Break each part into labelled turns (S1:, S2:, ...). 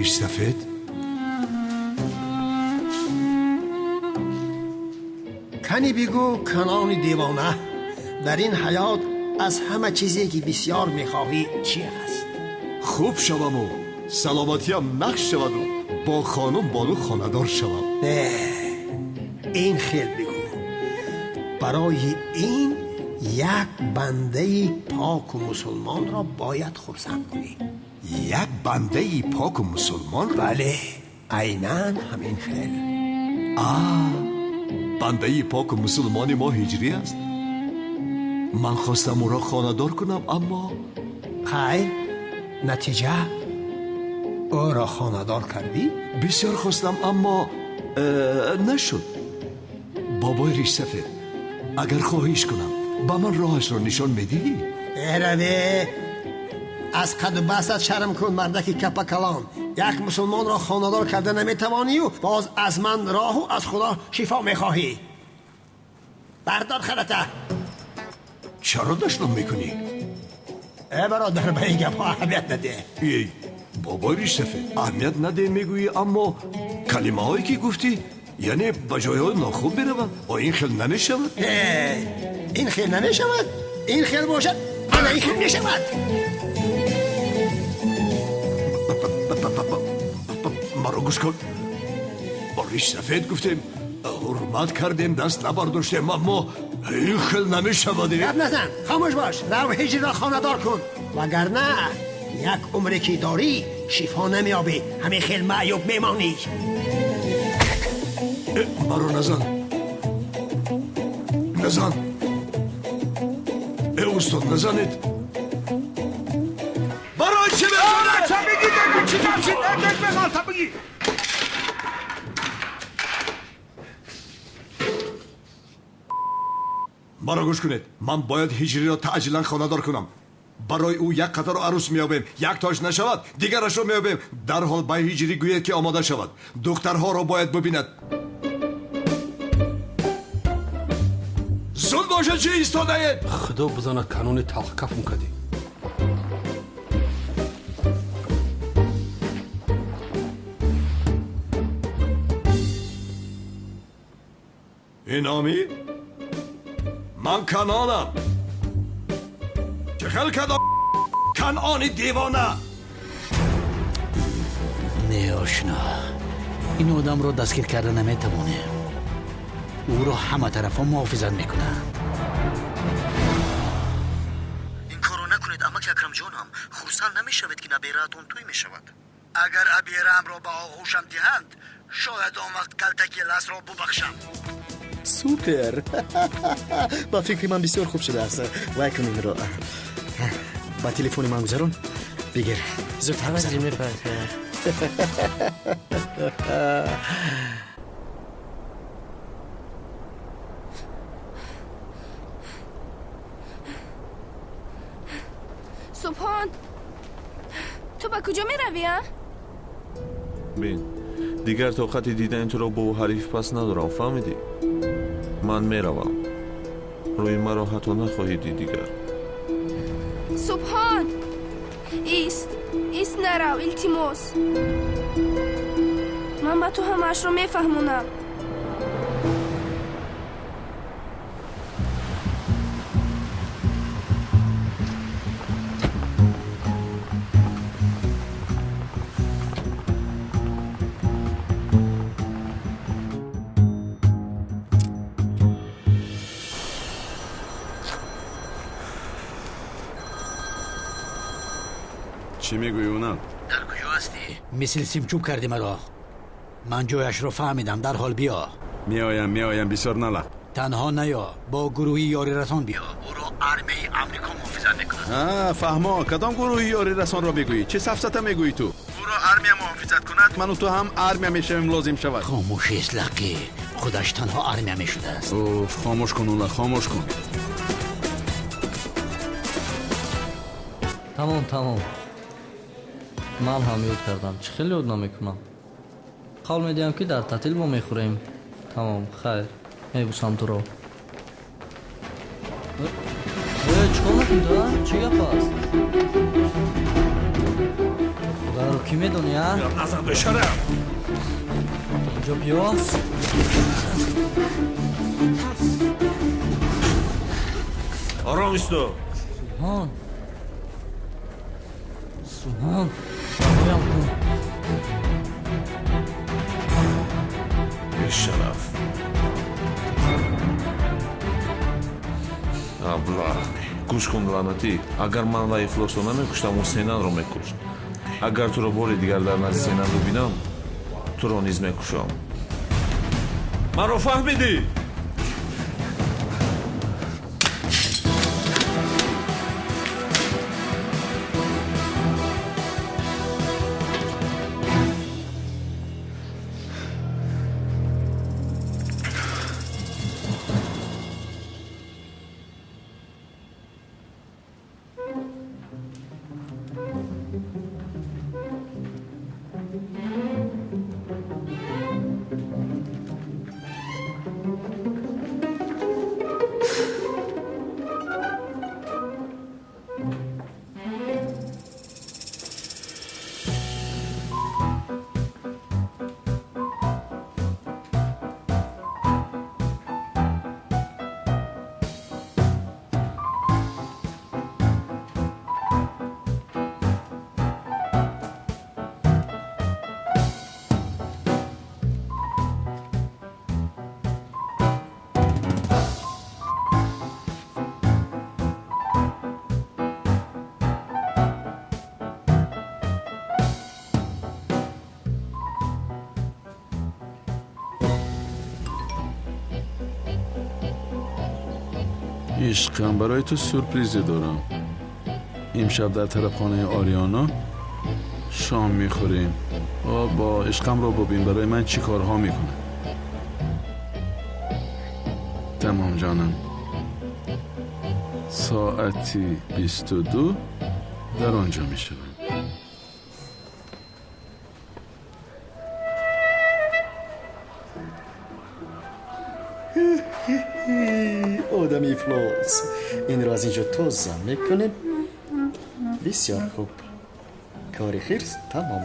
S1: Ришсафед?
S2: Кани бигӯ, Канони девона, дар ин ҳаёт аз ҳама чизе ки бисёр мехоҳӣ чӣ аст?
S1: Хуб шаваму саломатиам нақш шаваду бо хонум Бону хонадор шавам.
S2: Не, ин хел бигӯ: барои ин як бандаи поку мусулмонро бояд хурсанд кунӣ.
S1: Як бандаи поку мусулмонро?
S2: Бале, айнан ҳамин хел.
S1: А бандаи поку мусулмони мо Ҳиҷрӣ аст. Ман хостам ӯро хонадор кунам, аммо
S2: Хайр, натиҷа? Ӯро хонадор кардӣ?
S1: Бисёр хостам, аммо нашуд. Бобои Ришсафед, агар хоҳиш кунам, ба ман роҳашро нишон медиҳӣ?
S2: Эраве, аз қаду басат шарм кун, мардаки капа калон. Як мусулмонро хонадор карда наметавонию боз аз ман роҳу аз Худо шифо мехоҳӣ. Бардор харата.
S1: Чаро дашном мекунӣ?
S2: Э, бародар, ба ин гапҳо аҳамият надеҳ.
S1: Эй, бобои Ришсафед, аҳамият надеҳ мегӯӣ, аммо калимаҳое ки гуфтӣ, яъне ба ҷойҳои нохуб мераванд. О, ин хел намешавад.
S2: Э, ин хел намешавад? Ин хел бошад, ана ин хел мешавад.
S1: Маро гӯш кун. Бо Ришсафед гуфтем, ҳурмат кардем, даст набардоштем, аммо ин хел намешавад.
S2: Гап назан, хомӯш бош. Рав, Ҳиҷриро хонадор кун, вагарна як умре ки дорӣ, шифо намеёбӣ, ҳамин хел маъюб мемонӣ.
S1: Маро назан, назан. Э, устод, назанед. Барои чӣ мезанед?
S3: Чӣ бигӣ?
S1: Маро гӯш кунед. Ман бояд Ҳиҷриро таъҷилан хонадор кунам. Барои ӯ як қатор арӯс меёбем. Як тош нашавад, дигарашро меёбем. Дарҳол ба Ҳиҷрӣ гӯед, ки омода шавад, духтарҳоро бояд бибинад. Зуд бошад, чӣ истодаед?
S4: Худо бизанад, Канони талхкафм кардӣ.
S1: Иноми ман Канонам. Чӣ хел кадо, Канони девона?
S5: Не, ошно, ин одамро дастгир карда наметавонем. Ӯро ҳама тарафҳо муҳофизат мекунанд.
S6: Ин корро накунед, амаки Акрамҷонам. Хурсанд намешавед, ки набераатон тӯй мешавад.
S7: Агар абераамро ба оғӯшам диҳанд, шояд он вақт калтаки ласро бубахшам.
S6: Супер! Ба фикри ман, бисёр хуб шудааст. Вай кун, инро ба телефони ман гузарон. Бигир, зудтар гузарон.
S8: Субҳон, ту ба куҷо меравӣ, а?
S9: Бин, дигар тоқати дидани туро бо ҳариф пас надорам, фаҳмидӣ? Ман меравам, рӯи маро ҳатто нахоҳӣ дид дигар.
S8: Субҳон, ист, ист, нарав, илтимос. Ман ба ту ҳамаашро мефаҳмонам.
S3: Чӣ мегӯӣ, Унал?
S5: Дар куҷо ҳастӣ? Мисли симчӯб кардӣ маро. Ман ҷояшро фаҳмидам, дарҳол биё.
S3: Меоям, меоям, бисёр налақ.
S5: Танҳо наё, бо гурӯҳи ёрирасон биё. Ӯро армияи Амрико муҳофизат мекунад.
S3: Фаҳмо, кадом гурӯҳи ёрирасонро мегӯӣ? Чӣ сафсата мегӯӣ ту? Ӯро армия муҳофизат кунад? Ману ту ҳам армия мешавем, лозим шавад.
S5: Хомӯшист, лақӣ худаш танҳо армия мешудааст.
S3: Уф, хомӯш кун, Ула, хомӯш кун.
S10: Тамом, тамом. Ман ҳам ёд кардам. Чӣ хеле ёд намекунам. Қавл медиҳам, ки дар таътил мо мехӯрем. Тамом, хайр, мебусам туро. Э, чӣ кор мекунӣ ту, а? Чӣ гап аст? Худоро, ки Кӣ медонӣ, а?
S9: Назан бешарам.
S10: Инҷо биё.
S9: Ором исто.
S10: Субҳон. Субҳон. Сабоям кун.
S9: Бешараф. Абла. Гӯш кун, лаънатӣ. Агар ман вай ифлосро намекуштам, ӯ Сенанро мекушт. Агар туро бори дигар дар назди Сенан бибинам, туро низ мекушам. Маро фаҳмидӣ?
S3: Ишқам, барои ту сюрпризе дорам. Имшаб дар тарабхонаи Ориёно шом мехӯрем. Бо ишқамро бубин, барои ман чӣ корҳо мекунад. Тамом ҷонам. Соати 22 дар он ҷо мешавам.
S6: Одами ифлос. Инро аз инҷо тоза мекунем. Бисёр хуб. Кори хирс тамом.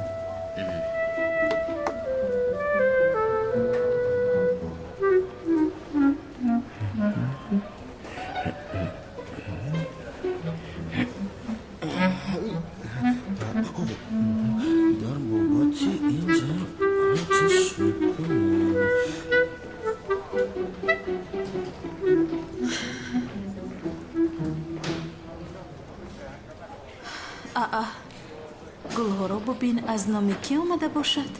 S6: Дар бобати ин зан оташ мекунам.
S8: Аа, гулҳоро бубин, аз номи кӣ омада бошад?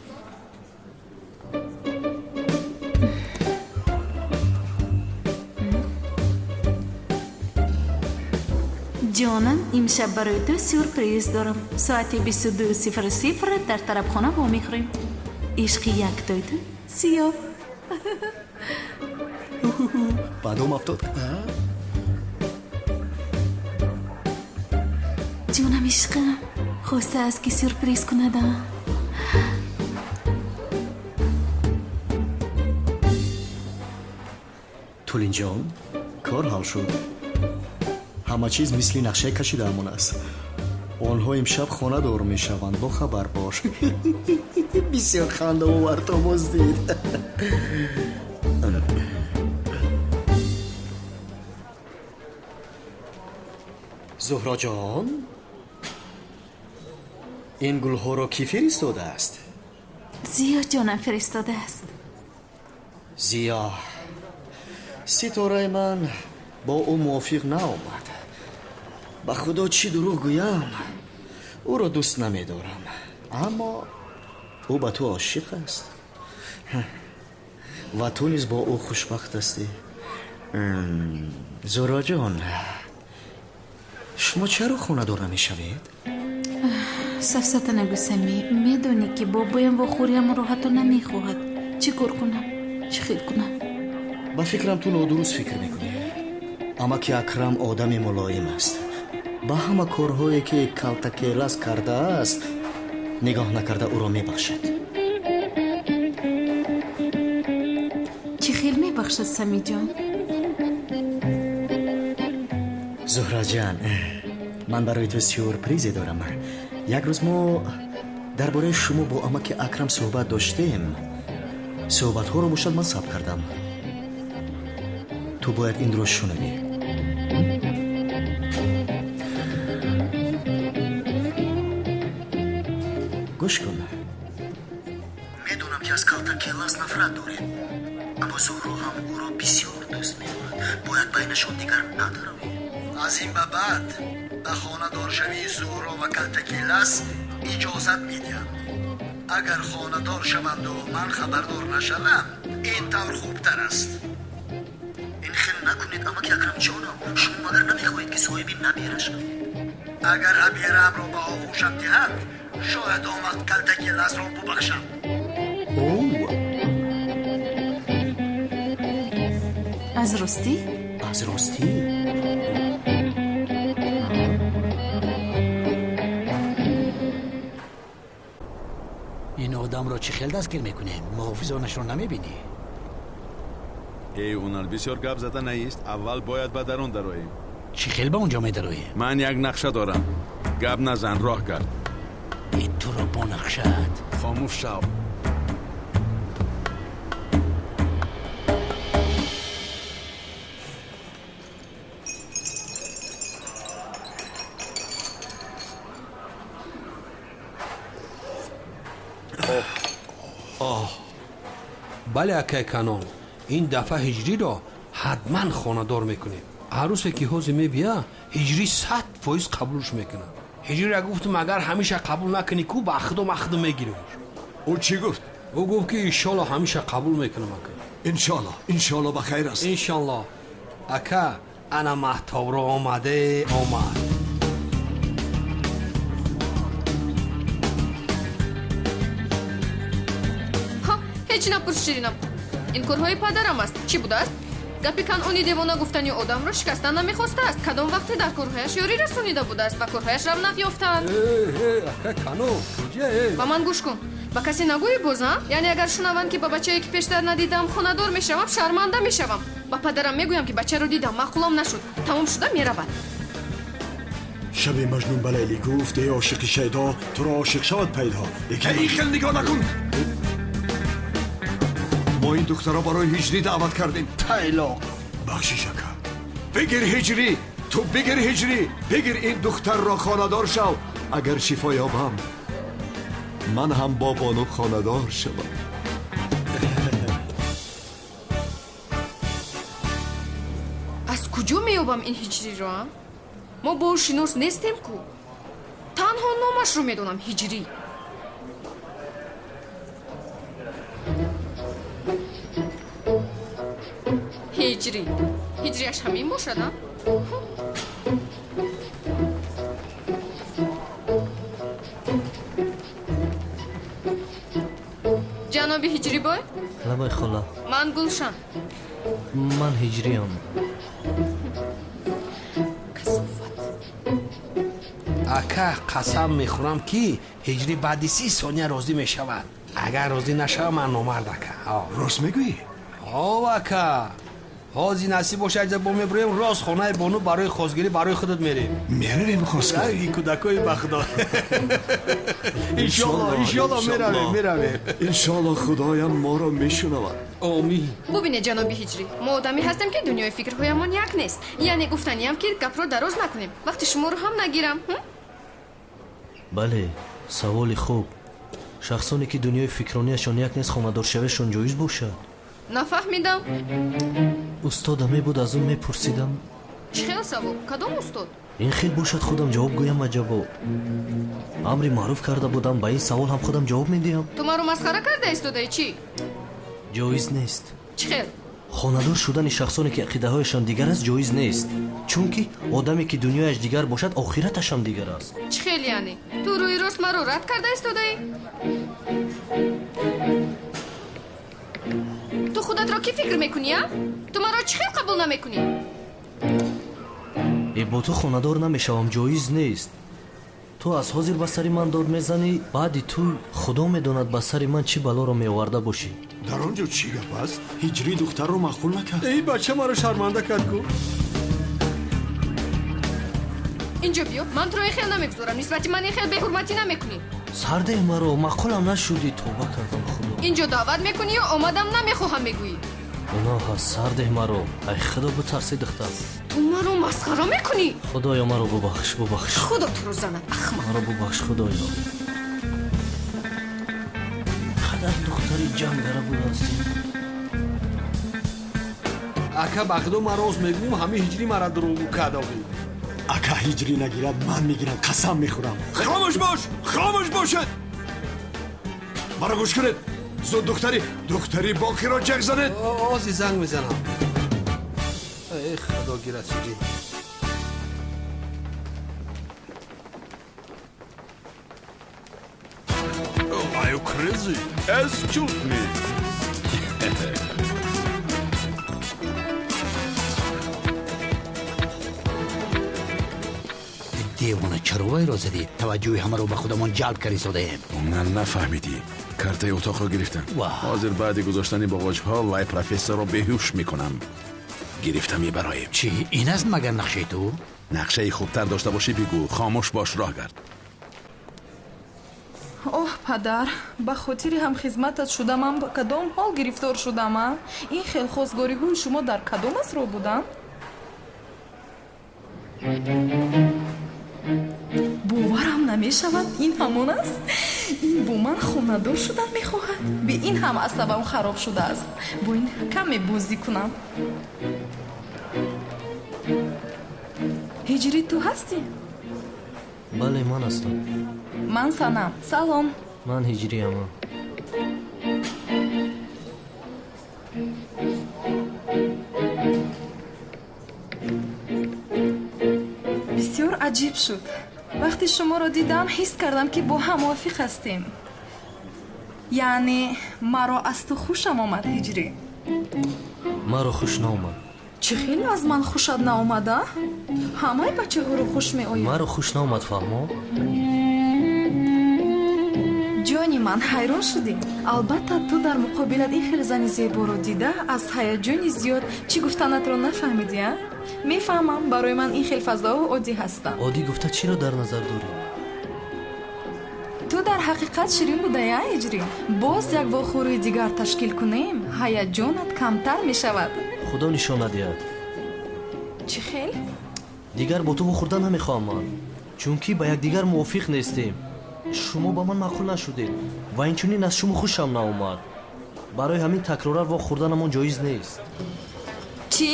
S8: Ҷонам, имшаб барои ту сюрприз дорам. Соати 22:00 дар тарабхона вомехӯрем. Ишқи яктои ту сиёҳ.
S6: Ба дом афтод.
S8: Ҷонам, ишқам хостааст, ки сюрприз кунадам.
S6: Тулинҷон, кор ҳал шуд. Ҳама чиз мисли нақшаи кашидаамон аст. Онҳо имшаб хонадор мешаванд, бохабар бош. Бисёр хандаовар томоз дид. Зуҳроҷон, ин гулҳоро кӣ фиристодааст?
S8: Зиё ҷонам фиристодааст.
S6: Зиё, ситораи ман бо ӯ мувофиқ наомад. Ба худо чӣ дурӯғ гӯям, ӯро дӯст намедорам, аммо ӯ ба ту ошиқ аст ва ту низ бо ӯ хушбахт ҳастӣ. Зуҳроҷон, шумо чаро хонадор намешавед?
S8: Сафсата нагӯ, Самӣ. Медонӣ, ки бобоям вохӯриямро ҳатто намехоҳад. Чӣ кор кунам? Чӣ хел кунам?
S6: Ба фикрам, ту нодуруст фикр мекунӣ. Амаки Акрам одами мулоим аст. Ба ҳама корҳое, ки калтакелас кардааст, нигоҳ накарда ӯро мебахшад.
S8: Чӣ хел мебахшад, Самиҷон?
S6: Зуҳраҷан, ман барои ту сюрпризе дорам. Як рӯз мо Дар бораи шумо бо амаки Акрам суҳбат доштем. Суҳбатҳоро бошад ман сабт кардам. Ту бояд инро шунавӣ. Гӯш кун. Медонам ки аз калтаки лас нафрат доред, аммо Зуҳро ҳам ӯро бисёр дӯст медорад. Бояд байнашон дигар надаровӣ.
S7: Аз ин ба баъд ба хонадоршавии Зуҳро ва калтаки лас иҷозат медиҳам. Агар хонадор шаванду ман хабардор нашавам, ин тавр хубтар аст.
S6: Ин хел накунед, амаки Акрамҷонам. Шумо магар намехоҳед ки соҳиби набера шавед?
S7: Агар абераамро ба оғӯшам диҳанд, шояд он вақт калтаки ласро бубахшам.
S8: Аз ростӣ?
S6: Аз ростӣ?
S5: Ин одамро чӣ хел дастгир мекунем? Муҳофизонашро намебинӣ?
S3: Эй ҳунар, бисёр гап зада наист. Аввал бояд ба дарун дароем.
S5: Чӣ хел ба он ҷо медароем?
S3: Ман як нақша дорам. Гап назан, роҳ гард.
S5: Э, туро бо нақшаат.
S3: Хомӯш шав.
S4: Бале, акай Канон, ин дафъа ҳиҷриро ҳатман хонадор мекунем. Арӯсе ки ҳозир мебия, ҳиҷрӣ 100% қабулш мекунад. Ҳиҷрира гуфтум, агар ҳамеша қабул накунӣ, ку ба худо ман худо мегирам.
S1: Ӯ чӣ гуфт?
S4: Ӯ гуфт ки иншолло ҳамеша қабул мекунам, ака.
S1: Иншолло, иншолло ба хайр аст.
S4: Иншолло. Ака, ана маҳтобро омаде омад.
S11: Ҳеҷ напурс, Ширинам. Ин корҳои падарам аст. Чӣ будааст? Гапи Канони девона гуфтани одамро шикастан намехостааст. Кадом вақте дар корҳояш ёрӣ расонида будааст ва корҳояш равнақ ёфтанд.
S4: Ака Канон, куҷае?
S11: Ба ман гӯш кун. Ба касе нагӯӣ боз, а? Яъне агар шунаванд ки ба бачае ки пештар надидам хонадор мешавам, шарманда мешавам. Ба падарам мегӯям ки бачаро дидам, маъқулам нашуд. Тамом шуда меравад.
S12: Шаби Маҷнун ба Лайлӣ гуфт: эй ошиқи шайдо, туро ошиқ шавад пайдо.
S1: Ин хел нигоҳ накун. Мо ин духтаро барои ҳиҷрӣ даъват кардем.
S7: Тайлоқ.
S1: Бахшиш, ака. Бигир ҳиҷрӣ, ту бигир ҳиҷрӣ, бигир ин духтарро хонадор шав. Агар шифо ёбам, ман ҳам бо бону хонадор шавам.
S11: Аз куҷо меёбам ин ҳиҷриро? Мо бо ӯ шинос нестем ку. Танҳо номашро медонам, ҳиҷрӣ. Ҳиҷрӣ. Ҳиҷрияш ҳамин бошад, а? Ҷаноби Ҳиҷрибой?
S10: Лабай, хола.
S11: Ман Гулшан.
S10: Ман ҳиҷриям.
S11: Касофат.
S4: Ака, қасам мехӯрам ки ҳиҷрӣ баъди 30 сония розӣ мешавад. Агар розӣ нашавад, ман номард, ака.
S1: Рост мегӯӣ?
S4: Ҳов, ака. Ҳозир насиб бошад, аҷа бо мебурем рост хонаи бону барои хостгирӣ барои худат мерем.
S1: Меравем хостгирӣ?
S4: Кӯдакои ба худо. Иншолло, иншолло меравем, меравем.
S1: Иншолло худоям моро мешунавад.
S4: Омин.
S11: Бубинед, ҷаноби ҳиҷрӣ, мо одамӣ ҳастем ки дунёи фикрҳоямон як нест. Яъне гуфтаниям ки гапро дароз накунем. Вақти шуморо ҳам нагирам.
S10: Бале, саволи хуб. Шахсоне ки дунёи фикронияшон як нест, хонадоршавиашон ҷоиз бошад?
S11: Нафаҳмидам.
S10: Устода мебуд, аз ӯ мепурсидам.
S11: Чӣ хел савол? Кадом устод?
S10: Ин хел бошад, худам ҷавоб гӯям. Аҷабо, амри маъруф карда будам, ба ин савол ҳам худам ҷавоб медиҳам.
S11: Ту маро масхара карда истодаи чӣ?
S10: Ҷоиз нест.
S11: Чӣ хел?
S10: Хонадор шудани шахсоне ки ақидаҳояшон дигар аст ҷоиз нест, чунки одаме ки дунёяш дигар бошад, охираташ ҳам дигар аст.
S11: Чӣ хел яъне? Ту рӯи рост маро рад карда истодаӣ? Ту худатро кӣ фикр мекунӣ, а? Ту маро чӣ хел қабул намекунӣ?
S10: Э, бо ту хонадор намешавам, ҷоиз нест. Ту аз ҳозир ба сари ман дод мезанӣ, баъди ту худо медонад ба сари ман чӣ балоро меоварда бошӣ.
S1: Дар он ҷо чӣ гап аст?
S12: Ҳиҷрӣ духтарро маъқул накард.
S4: Эй бача маро шарманда кард ку.
S11: Инҷо биё, ман туро ин хел намегузорам. Нисбати ман ин хел беҳурматӣ намекунӣ.
S10: Сардеҳ маро, маъқулам нашудӣ, тавба кардам худо.
S11: Инҷо даъват мекунӣ ё омадам намехоҳам мегӯӣ?
S10: Гуноҳ аст, сардеҳ маро. Ай худо битарсӣ духтар.
S11: Ту маро масхара мекунӣ?
S10: Худоё маро бубахш, бубахш.
S11: Худо туро занад, ахмақ.
S10: Маро бубахш худоё. Қадар духтари ҷангара будааст.
S4: Ака ба худо ман рост мегӯм, ҳамин ҳиҷрӣ мара дурӯғгӯ кардоғӣ.
S12: Ака ҳиҷрӣ нагирад, ман мегирам, қасам мехӯрам.
S1: Хомӯш бош, хомӯш бошед. Маро гӯш кунед. Зуд духтари, духтари боқиро ҷеғ занед.
S4: Ози занг мезанам. Эй худо гирад ширин.
S3: Are you crazy? Excuse me.
S5: Девона, чаро вайро задӣ? Таваҷҷӯҳи ҳамаро ба худамон ҷалб карди содаем.
S3: На, нафаҳмидӣ. Картаи утоқро гирифтам. Ҳозир баъди гузоштани боғоҷҳо вай профессорро беҳуш мекунам. Гирифта мебароем.
S5: Чӣ? Ин аст магар нақшаи ту?
S3: Нақшаи хубтар дошта бошӣ бигӯ. Хомӯш бош, роҳ гард.
S13: Оҳ, падар, ба хотири ҳамхизматат шуда ман ба кадом ҳол гирифтор шудам, а? Ин хел хостгориҳои шумо дар кадом асрор буданд? Боварам намешавад, ин ҳамон аст? Ин бо ман хонадор шудан мехоҳад? Бе ин ҳам асабам хароб шудааст. Бо ин каме бозӣ кунам. Ҳиҷрӣ ту ҳастӣ?
S10: Бале, ман ҳастам.
S13: Ман Санам. Салом.
S10: Ман ҳиҷриям.
S13: Бисёр аҷиб шуд. Вақте шуморо дидам, ҳис кардам, ки бо ҳам мувофиқ ҳастем. Яъне маро аз ту хушам омад, ҳиҷрӣ.
S10: Маро хуш наомад.
S13: Чӣ хеле аз ман хушат наомада? Ҳамаи бачаҳоро хуш меояд.
S10: Маро хуш наомад, фаҳмо?
S13: Ҷони ман, ҳайрон шудӣ. Албатта, ту дар муқобилат ин хел зани зеборо дида, аз ҳаяҷони зиёд чӣ гуфтанатро нафаҳмидӣ, а? Мефаҳмам, барои ман ин хел фазоҳо оддӣ ҳастанд.
S10: Оддӣ гуфта чиро дар назар дорӣ?
S13: Ту дар ҳақиқат ширин будаи, а, ҳиҷрӣ? Боз як вохӯрии дигар ташкил кунем, ҳаяҷонат камтар мешавад.
S10: Худо нишон надиҳад.
S13: Чӣ хел?
S10: Дигар бо ту вохӯрдан намехоҳам ман, чунки ба якдигар мувофиқ нестем. Шумо ба ман маъқул нашудед ва инчунин аз шумо хушам наомад. Барои ҳамин такроран вохӯрданамон ҷоиз нест.
S13: Чӣ?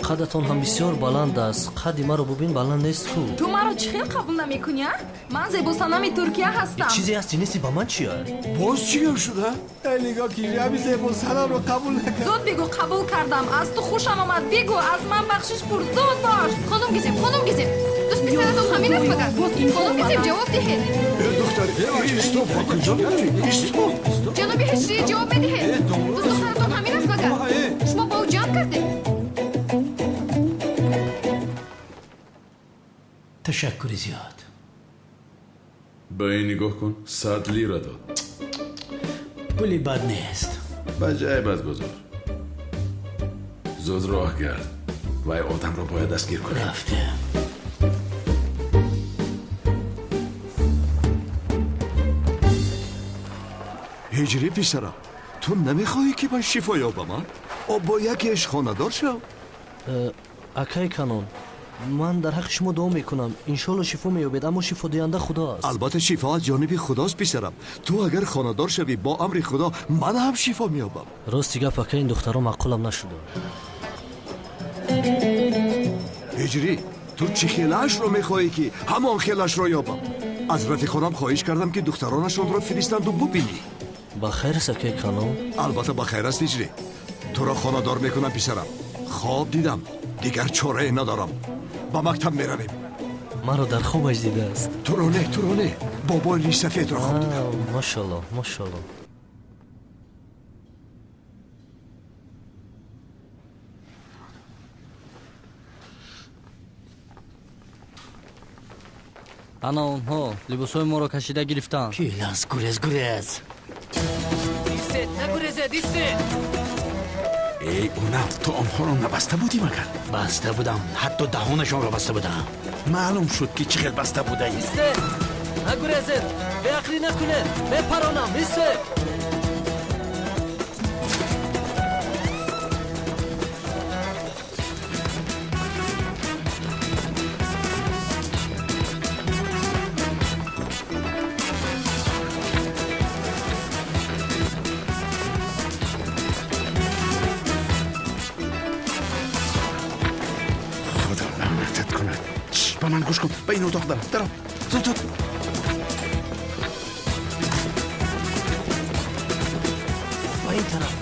S10: Қадатон ҳам бисёр баланд аст. Қадди маро бубин, баланд нест ку.
S13: Ту маро чӣ хел қабул намекунӣ, а? Ман зебосанами Туркия ҳастам.
S10: Чизе ҳасти нести, ба ман чи аст?
S1: Боз чӣ гап шуда?
S4: Эй нигоҳ ки ҳами зебосанамро қабул накард.
S13: Зуд бигӯ қабул кардам, аз ту хушам омад. Бигӯ, аз ман бахшиш пурс. Зуд бош.
S11: Хонум Гизем, хонум Гизем, дӯст писаратон ҳамин аст магар? Хонум Гизем, ҷавоб диҳед.
S1: Духтар, истоп, ба куҷо меравӣ? Истоп.
S11: Ҷаноби ҳиҷрӣ, ҷавоб медиҳед. Дӯст духтаратон ҳамин аст магар? Шумо бо ӯ ҷанг кардед?
S5: Ташаккури зиёд.
S3: Ба ин нигоҳ кун, 100 лира дод.
S5: Пули бад нест.
S3: Ба ҷай бад гузор. Зуд роҳ гард. Вай одамро бояд дастгир кунем.
S5: Рафтем.
S1: Ҳиҷрӣ писарам, ту намехоҳӣ ки ман шифо ёбам, а? О бо якеаш хонадор шав.
S10: Акай Канон, ман дар ҳаққи шумо дуо мекунам. Иншоалло шифо меёбед, аммо шифодиҳанда худо аст.
S1: Албатта шифо аз ҷониби худост писарам. Ту агар хонадор шавӣ, бо амри худо ман ҳам шифо меёбам.
S10: Рости гап, ака, ин духтаро маъқулам нашуданд.
S1: Ҳиҷрӣ, ту чӣ хелаашро мехоҳӣ ки ҳамон хелашро ёбам? Аз рафиқонам хоҳиш кардам ки духтаронашонро фиристанду бубинӣ.
S10: Ба хайр аст, акай Канон?
S1: Албатта ба хайр аст, ҳиҷрӣ. Туро хонадор мекунам писарам. Хоб дидам, дигар чорае надорам. Ба мактаб меравем.
S10: Маро дар хобаш дидааст.
S1: Туро не, туро не, бобои ришсафедро хоб дидам.
S10: Машалло, машалло. Ана онҳо либосҳои моро кашида гирифтанд.
S5: Килас, гурез, гурез.
S14: Истед, нагурезед, истед.
S3: Эй, Унал, ту онҳоро набаста будӣ магар?
S5: Баста будам, ҳатто даҳонашонро баста будам.
S3: Маълум шуд ки чӣ хел баста будаӣ.
S14: Истед. Нагурезед, беақлӣ накунед, мепаронам, истед.
S15: خدا لعنتت کند. به من گوش کن، به این اتاق درم درم، زود زود.
S10: Ба ин тараф.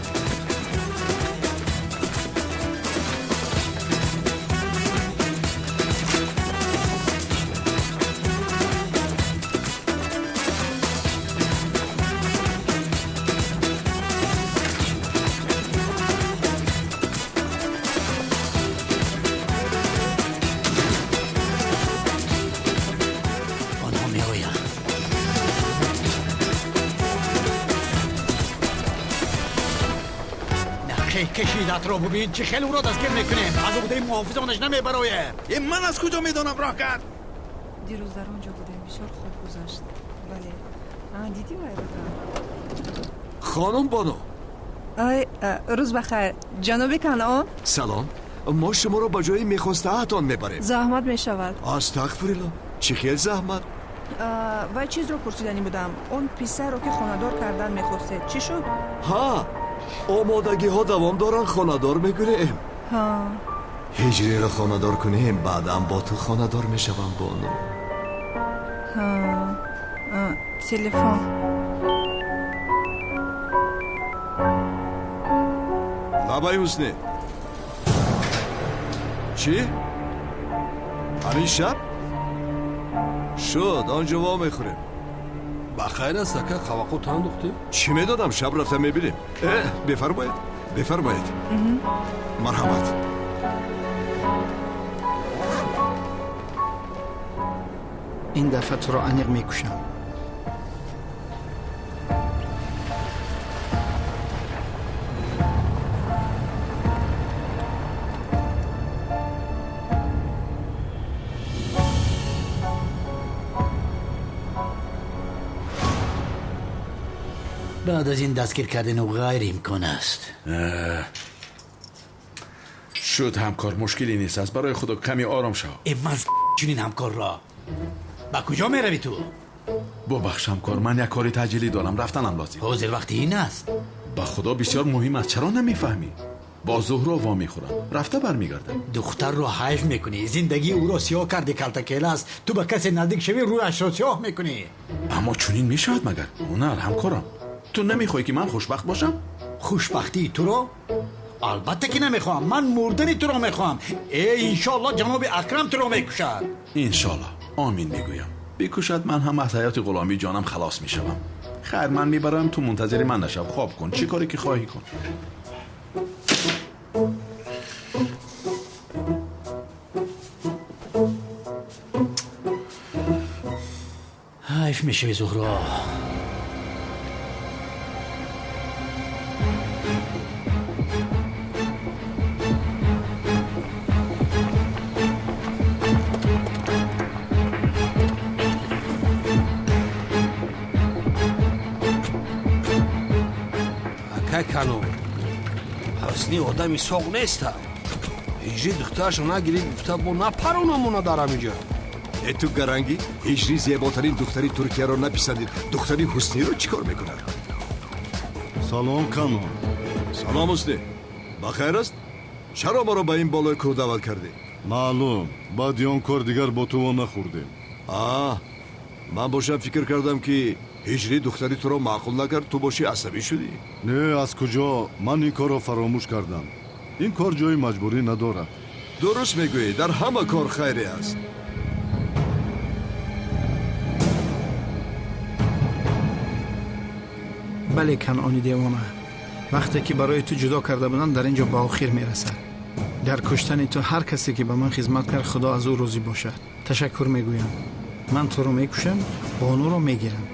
S5: Онҳо меоянд. Нақшаи кашидатро бубин, чӣ хел ӯро дастгир мекунем. Аз уҳдаи муҳофизонаш намебароем.
S15: Ман аз куҷо медонам роҳ кард?
S13: Дирӯз дар он ҷо будем, бисёр хуб гузашт. Бале, дидӣ вайрота?
S1: Хонум бону.
S13: Ай, рӯз бахайр, ҷаноби Канъон.
S1: Салом, мо шуморо ба ҷои мехостаатон мебарем.
S13: Заҳмат мешавад.
S1: Астағфирулло, чӣ хел заҳмат?
S13: Вай чизро пурсиданӣ будам: он писарро, ки хонадор кардан мехостед, чӣ шуд?
S1: Ҳа, омодагиҳо давом доранд, хонадор мекунем.
S13: Ҳа.
S1: Ҳиҷриро хонадор кунем, баъдан бо ту хонадор мешавам, бону.
S13: Ҳа, телефон.
S1: Лабай, ҳусне, чӣ? Ҳамин шаб шуд, он ҷо во мехӯрем.
S4: Ба хайр аст, ака, қавақо тандухтӣ?
S1: Чӣ медонам, шаб рафта мебинем. Бифармоед, бифармоед, марҳамат.
S16: Ин дафъа туро аниқ мекушам.
S5: Баъд аз ин дастгир кардани ӯ ғайриимкон аст.
S15: Шуд, ҳамкор, мушкиле нест аст. Барои худо каме ором шав.
S5: Э, ман чунин ҳамкорро. Ба куҷо меравӣ ту?
S15: Бубахш, ҳамкор, ман як кори таъҷилӣ дорам, рафтанам лозим.
S5: Ҳозир вақти ин аст.
S15: Ба худо бисёр муҳим аст, чаро намефаҳмӣ? Бо Зуҳро вомехӯрам, рафта бармегардам.
S5: Духтарро ҳайф мекунӣ, зиндагии ӯро сиёҳ кардӣ. Калтакел аст, ту ба касе наздик шавӣ, рӯяшро сиёҳ мекунӣ.
S15: Аммо чунин мешавад магар? Ҳунар, ҳамкорам, ту намехоҳӣ, ки ман хушбахт бошам?
S5: Хушбахтии туро албатта ки намехоҳам, ман мурдани туро мехоҳам. Э, иншоалло ҷаноби Акрам туро мекушад.
S15: Иншоалло, омин мегӯям. Бикушад, ман ҳам аз ҳаёти ғуломии ҷонам халос мешавам. Хайр, ман мебарам, ту мунтазири ман нашав, хоб кун, чӣ коре ки хоҳӣ кун.
S5: Ҳайф мешавӣ, Зуҳро.
S4: Акай Канон, ҳусни одами соғ неста. Ҳиҷрӣ духтарашро нагирид гуфта, бо напаронамона дар ҳаминҷо.
S1: Э, ту гарангӣ, ҳиҷрӣ зеботарин духтари Туркияро написандид, духтари Ҳусниро чӣ кор мекунад?
S12: Салом, Канон.
S1: Салом, Ҳуснӣ, ба хайр аст? Чаро маро ба ин болои кӯҳ даъват кардӣ?
S12: Маълум, баъди он кор дигар бо ту во нахӯрдем.
S1: А, ман бошам фикр кардам, ки ҳиҷрӣ духтари туро маъқул накард, ту бошӣ асабӣ шудӣ.
S12: Не, аз куҷо, ман ин корро фаромӯш кардам. Ин кор ҷои маҷбурӣ надорад.
S1: Дуруст мегӯӣ, дар ҳама кор хайре аст.
S16: Бале, Канъони девона, вақте ки барои ту ҷудо карда буданд, дар ин ҷо ба охир мерасад. Дар куштани ту ҳар касе, ки ба ман хизмат кард, худо аз ӯ розӣ бошад, ташаккур мегӯям. Ман туро мекушам, бонуро мегирам.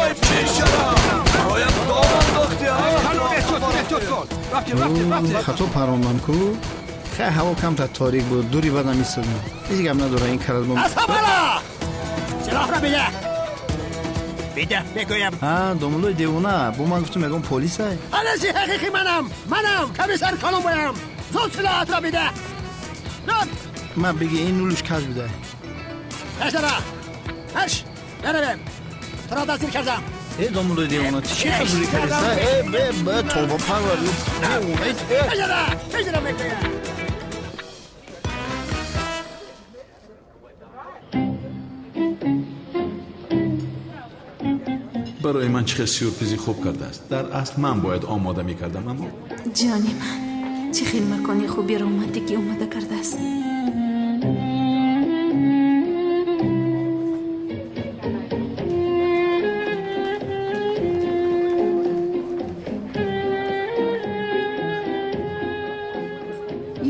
S1: Ой, бешараф, бароям дом андохтӣ!
S16: Хато парондам ку. Хай, ҳаво камтар торик буд, дури бадам истодам. Ҳеҷ гап надора, ин карат бо
S2: Аз ҳамала! Силоҳро бидеҳ! Бидеҳ, мегӯям.
S16: А, домуллои девона, бо ман гуфтум ягон полисай?
S2: Полиси ҳақиқӣ манам! Манам! Комиссар Колумбоям! Зуд силоҳатро бидеҳ! Зуд!
S16: Ман биги, ин нулуш каҷ будай.
S2: Пешдара! Ҳаш! Беравем! Туро дастгир кардам!
S16: Э, домуллои девона, ту чӣ хазурӣ кардиса? Э, бе, бе, тобо парвар, девона, э!
S2: Пешдара! Пешдара мегӯям!
S15: Барои ман чӣ хел сюрпризи хуб кардааст. Дар асл ман бояд омода мекардам, аммо
S8: Ҷони ман, чӣ хел макони хуби романтикӣ омода кардааст.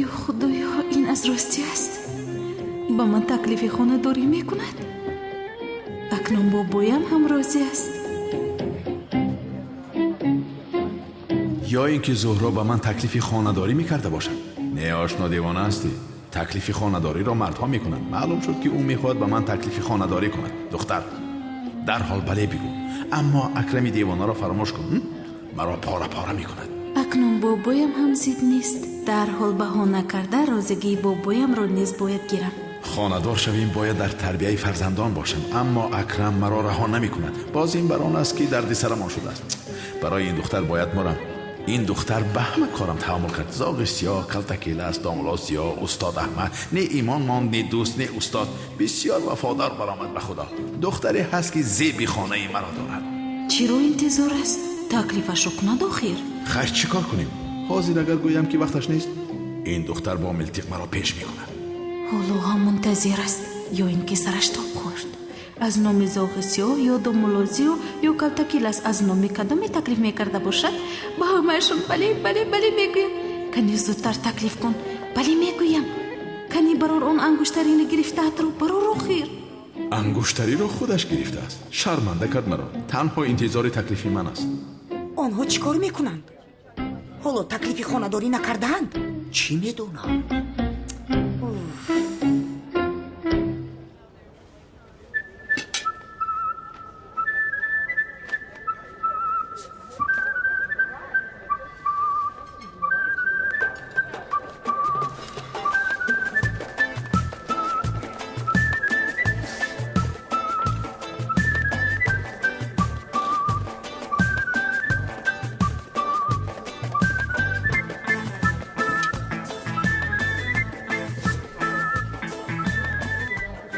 S8: Ё Худоё, ин аз ростӣ аст? Ба ман таклифи хонадорӣ мекунад? Акнун бобоям ҳам розӣ аст.
S15: Ё ин ки Зуҳро ба ман таклифи хонадорӣ мекарда бошад. Не, ошно, девона ҳастӣ. Таклифи хонадориро мардҳо мекунанд. Маълум шуд, ки ӯ мехоҳад ба ман таклифи хонадорӣ кунад. Духтар, дарҳол бале бигӯ, аммо Акрами девонаро фаромӯш кун. Маро пора пора мекунад.
S8: Акнун бобоям ҳам зид нест. Дарҳол баҳона карда розигии бобоямро низ бояд гирам.
S15: Хонадор шавем, бояд дар тарбияи фарзандон бошам, аммо Акрам маро раҳо намекунад. Боз ин бар он аст, ки дарди сарамон шудааст. Барои ин духтар бояд мурам. Ин духтар ба ҳама корам таҳаммул кард. Зоғи сиёҳ, калтакелас, домуло сиёҳ, устод Аҳмад. Не имон монд, не дӯст, не устод. Бисёр вафодор баромад ба Худо. Духтаре ҳаст, ки зеби хонаи маро дорад.
S8: Чиро интизор аст? Таклифашро кунад охир.
S15: Хайр, чӣ кор кунем? Ҳозир агар гӯям, ки вақташ нест, ин духтар бо милтиқ маро пеш мекунад.
S8: Ҳоло ҳам мунтазир аст, ё ин ки сараш тоб хӯрд. Аз номи зоғи сиёҳ ё домулозиё ё калтакилас, аз номи кадоме таклиф мекарда бошад, ба ҳамаашон бале, бале, бале мегӯям. Кани зудтар таклиф кун. Бале мегӯям. Кани барор он ангуштарини гирифтаатро, барор охир.
S15: Ангуштариро худаш гирифтааст. Шарманда кард маро. Танҳо интизори таклифи ман аст.
S17: Онҳо чӣ кор мекунанд? Ҳоло таклифи хонадорӣ накардаанд? Чӣ медонам?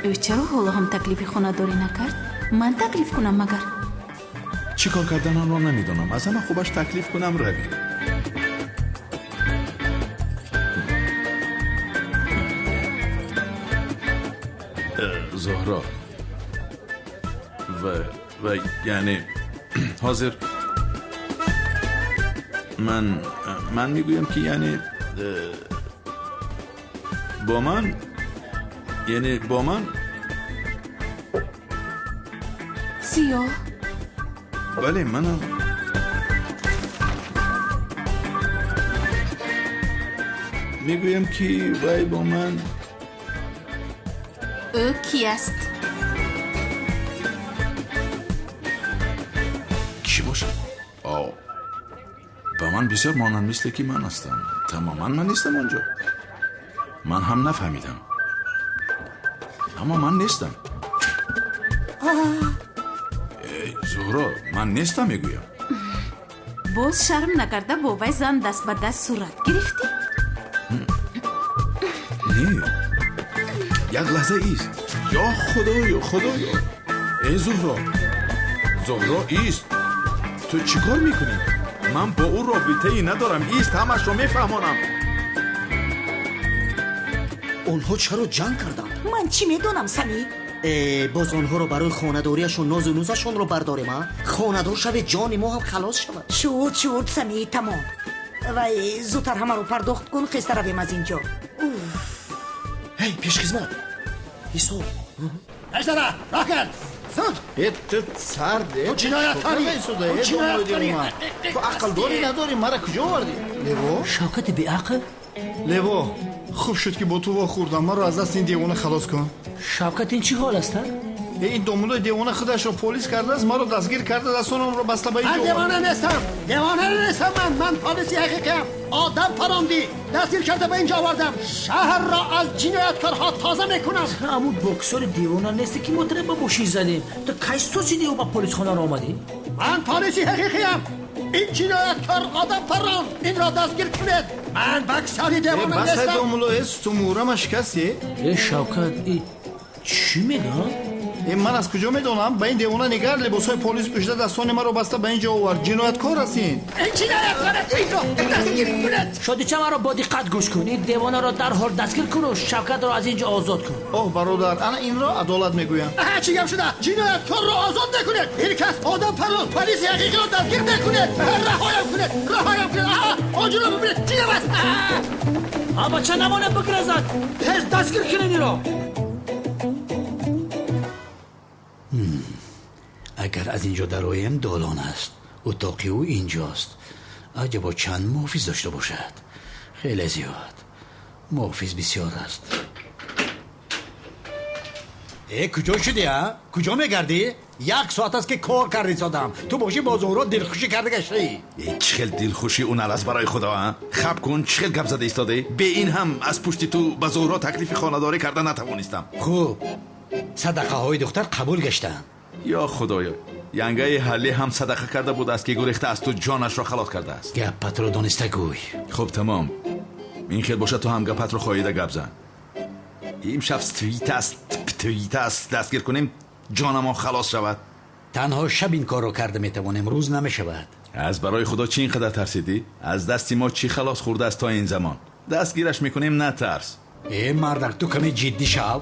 S8: Ӯ чаро ҳоло ҳам таклифи хонадорӣ накард? Ман таклиф кунам магар?
S15: Чӣ кор карданамро намедонам. Аз ҳама хубаш таклиф кунам, равем. Зуҳро, ва яъне ҳозир ман мегӯям, ки яъне бо ман, яъне бо ман.
S8: Сиёҳ.
S15: Бале, манам. Мегӯям, ки вай бо ман.
S8: Ӯ ки аст?
S15: Кӣ бошад? О, ба ман бисёр монанд, мисле ки ман ҳастам. Тамоман ман нестам он ҷо. Ман ҳам нафаҳмидам, аммо ман нестам. Зуҳро, ман нестам, мегӯям.
S8: Боз шарм накарда бо вай зан даст ба даст сурат гирифтӣ?
S15: Не, як лаҳза ист. Ё Худоё, Худоё! Э, Зуҳро, Зуҳро, ист! Ту чӣ кор мекунӣ? Ман бо ӯ робитае надорам. Ист, ҳамашро мефаҳмонам.
S6: Онҳо чаро ҷанг карданд?
S17: Ман чӣ медонам, Сами?
S6: Э, боз онҳоро барои хонадориашон нозу нузашонро бардорем, а? Хонадор шавед, ҷони мо ҳам халос шавад.
S17: Шуд, шуд, Сами, тамом. Вай, зудтар ҳамаро пардохт кун, хеста равем аз ин ҷо.
S6: Ҳей, пешхизмат, ҳисоб.
S2: Пешдара, роҳ кард! Зуд!
S16: Э, ту сард, э!
S2: Ту ҷинояткорӣ!
S16: Ту ҷинояткорӣ! Ту ақл дорӣ, надорӣ? Мара куҷо овардӣ? Лево?
S14: Шавкати беақл?
S16: Лево, Хуб шуд ки бо ту вохӯрдам. Маро аз дасти ин девона халос кун.
S5: Шавкат, ин чӣ ҳол аст?
S16: Ин домулои девона худашро полис кардааст, маро дастгир карда, дастонамро баста ба
S2: ман девона нестам, девона нестам. Ман полиси ҳақиқиам. Одам парондӣ, дастгир карда ба инҷо овардам. Шаҳрро аз ҷинояткорҳо тоза мекунам.
S5: Ҳамун боксори девона несте ки мо туро ба мошин задем. Ту кай сочидиу ба полисхонаро омадӣ?
S2: Ман полиси ҳақиқиам. Ин ҷинояткор одам парон, инро дастгир кунед. Ман боксори девона нестам.
S16: Бас, домуло, ту мӯрама шикастӣ?
S5: Э, Шавкат, чӣ мегӯям?
S16: Ман аз куҷо медонам? Ба ин девона нигар, либосҳои полис пӯшида дастони маро баста ба ин ҷо овард. Ҷинояткор аст ин.
S2: Ин ҷинояткор аст, инро дастгир кунед.
S5: Шодича, маро бо диққат гӯш кун. Ин девонаро дарҳол дастгир куну Шавкатро аз ин ҷо озод кун.
S16: Оҳ, бародар, ана инро адолат мегӯям.
S2: Аҳа, чӣ гап шуда? Ҷинояткорро озод мекунед. Ин кас одам парон, полиси ҳақиқиро дастгир мекунед. Раҳоям кунед, раҳоям кунед. Аҳа, онҷоро бибинед, чӣ гап аст?
S5: А бача намонад бигразад, тез дастгир кунед инро. Агар аз инҷо дароем, долон аст. Утоқи ӯ инҷост. Аҷабо чанд муҳофиз дошта бошад? Хеле зиёд. Муҳофиз бисёр аст.
S7: Э, куҷо шудӣ, а? Куҷо мегардӣ? Як соат аст ки кор карди содам. Ту бошӣ бо Зуҳро дилхушӣ карда гаштаӣ.
S15: Э, чӣ хел дилхушӣ ӯ наласт барои худо, а? Хаб кун, чӣ хел гап зада истодаӣ? Бе ин ҳам аз пушти ту ба Зуҳро таклифи хонадорӣ карда натавонистам.
S5: Хуб, садақаҳои духтар қабул гаштаанд.
S15: Ё худоё, янгаи ҳаллӣ ҳам садақа карда будааст ки гурехта аз ту ҷонашро халос кардааст.
S5: Гапатро дониста гӯй.
S15: Хуб, тамом. Ин хел бошад, ту ҳам гапатро хоҳида гап зан. Имшаб твит аст, твит аст, дастгир кунем, ҷонамон халос шавад.
S5: Танҳо шаб ин корро карда метавонем, рӯз намешавад.
S15: Аз барои худо чӣ ин қадар тарсидӣ? Аз дасти мо чӣ халос хӯрдааст то ин замон? Дастгираш мекунем, натарс.
S5: Э, мардак, ту каме ҷиддӣ шав.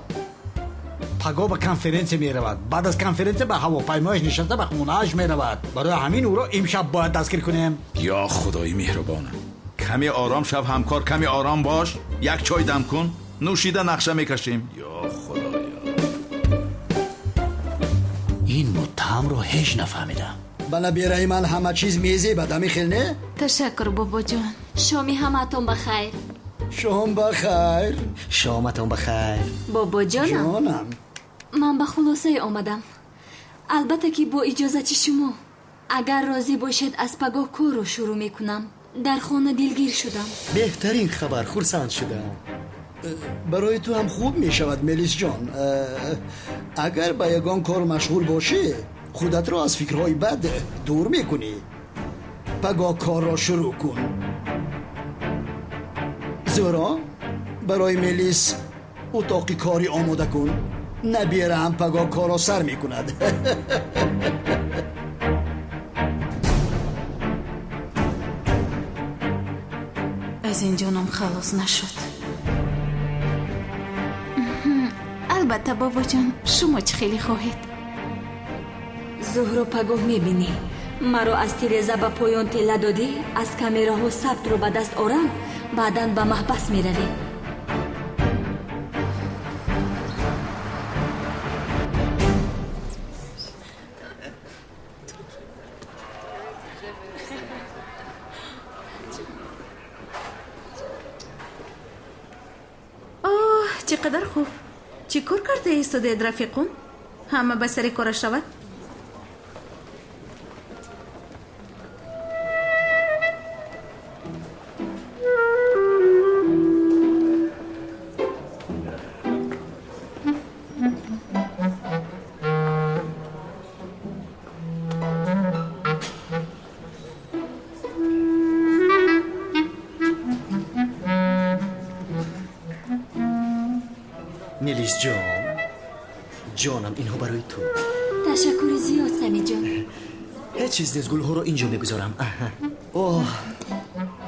S5: Паго ба конференсия меравад. Баъд аз конференсия ба ҳавопаймояш нишаста ба хонааш меравад. Барои ҳамин ӯро имшаб бояд дастгир кунем.
S15: Ё худои меҳрубонам, каме ором шав ҳамкор, каме ором бош. Як чой дам кун, нӯшида нақша мекашем. Ё худоё,
S5: ин муттаҳамро ҳеҷ нафаҳмидам.
S7: Ба набераи ман ҳама чиз мезебад, ҳамин хел не?
S8: Ташаккур, бобоҷон.
S18: Шоми ҳамаатон ба хайр.
S7: Шом ба хайр.
S6: Шоматон ба хайр.
S18: Бобоҷонам.
S7: Ҷонам.
S18: Ман ба хулосае омадам. Албатта ки бо иҷозати шумо. Агар розӣ бошед, аз пагоҳ корро шурӯъ мекунам. Дар хона дилгир шудам.
S7: Беҳтарин хабар, хурсанд шудам. Барои ту ҳам хуб мешавад, Мелисҷон. Агар ба ягон кор машғул бошӣ, худатро аз фикрҳои бад дур мекунӣ. Пагоҳ корро шурӯъ кун. Зӯро, барои Мелис утоқи корӣ омода кун. Набираам пагоҳ корро сар мекунад.
S8: Аз ин ҷонам халос нашуд. Албатта, бобоҷон, шумо чӣ хеле хоҳед.
S18: Зуҳро, пагоҳ мебинӣ. Маро аз тиреза ба поён тела додӣ, аз камераҳо сабтро ба даст орам, баъдан ба маҳбас меравӣ.
S8: Оҳ, чӣ қадар хуб. Чӣ кор карда истодаед, рафиқон? Ҳама ба сари кораш равад.
S6: Мелис ҷон, ҷонам, инҳо барои ту.
S18: Ташаккури зиёд, Самиҷон.
S6: Ҳеҷ чиз нест, гулҳоро инҷо мегузорам. Оҳ,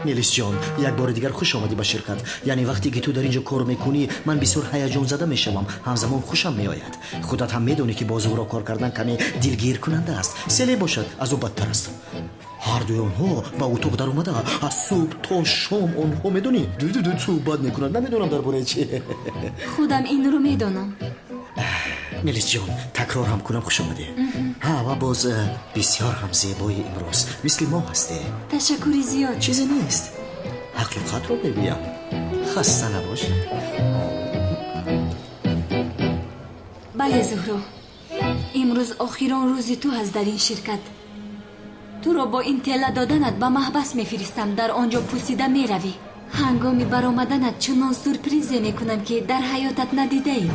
S6: Мелис ҷон, як бори дигар хуш омадӣ ба ширкат. Яъне вақте ки ту дар инҷо кор мекунӣ, ман бисёр ҳаяҷонзада мешавам, ҳамзамон хушам меояд. Худат ҳам медонӣ ки бо Зуҳро кор кардан каме дилгиркунанда аст. Селе бошад, аз ӯ бадтар аст. Ҳардуи онҳо ба утоқ даромада аз субҳ то шом онҳо медонӣ ду-ду-ду суҳбат мекунанд. Намедонам дар бораи чӣ.
S18: Худам инро медонам.
S6: Мелис ҷон, такрор ҳам кунам, хуш омадӣ. Ҳа, ва боз бисёр ҳам зебои имрӯз. Мисли мо ҳастӣ.
S18: Ташаккури зиёд.
S6: Чизе нест. Ҳақиқатро мегӯям.
S14: Хаста набошед.
S18: Бале, Зуҳро, имрӯз охирон рӯзи ту ҳаст дар ин ширкат. Туро бо ин тела доданат ба маҳбас мефиристам, дар он ҷо пусида меравӣ. Ҳангоми баромаданат чунон сюрпризе мекунам, ки дар ҳаётат надидаӣ.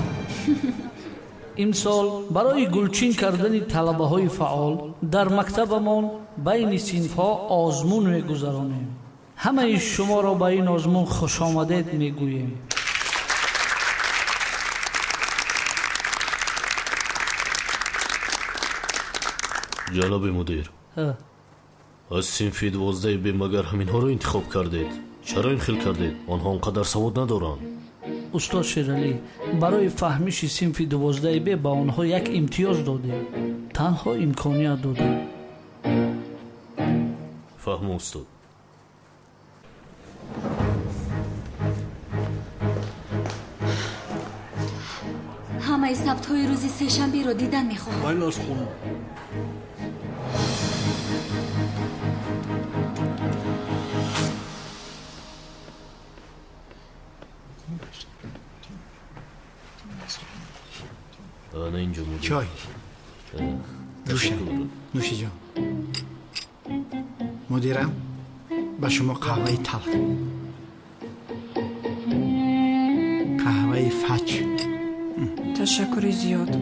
S19: Имсол барои гулчин кардани талабаҳои фаъол дар мактабамон байни синфҳо озмун мегузаронем. Ҳамаи шуморо ба ин озмун хушомадед мегӯем.
S20: Ҷаноби мудир, аз синфи 12 Б магар ҳаминҳоро интихоб кардед? Чаро ин хел кардед? Онҳо он қадар савод надоранд.
S19: Устод Шералӣ, барои фаҳмиши синфи 12 Б ба онҳо як имтиёз додем. Танҳо имконият додем.
S20: Фаҳму, устод.
S18: Ҳамаи сабтҳои рӯзи сешанберо дидан мехоҳам.
S4: Майлаш, хонум.
S20: Ана инҷо, мудир.
S16: Чой. Нӯша. Нӯши ҷон. Мудирам, ба шумо қаҳваи талх. Қаҳваи фач.
S13: Ташаккури зиёд.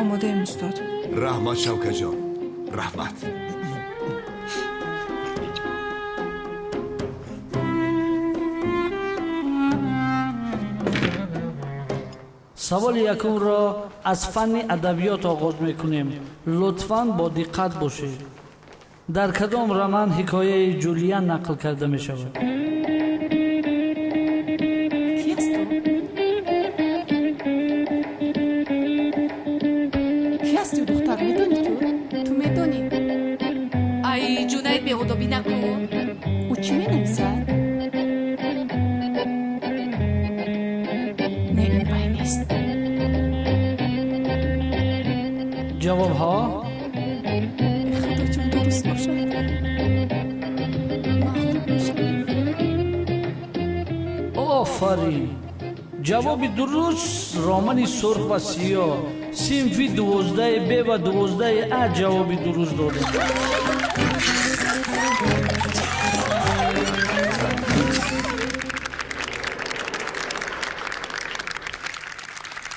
S13: Омодаем, устод.
S1: Раҳмат, Шавкатҷон, раҳмат.
S19: Саволи якумро аз фанни адабиёт оғоз мекунем. Лутфан бо диққат бошед. Дар кадом роман ҳикояи Ҷулиян нақл карда мешавад?
S13: Ки аст ӯ? Ки аст ӯ, духтар? Медонӣ ту? Ту медонӣ?
S8: Ай, Ҷунайд, беодобӣ накун.
S13: Ӯ чӣ менависад? Не, ин вай нест.
S19: Ҷавобҳо?
S13: Худоҷон, дуруст бошад. Мағлуб мешавам.
S19: Офарин! Ҷавоби дуруст романи сурх ва сиёҳ. Синфи 12 Б ва 12 А ҷавоби дуруст доданд.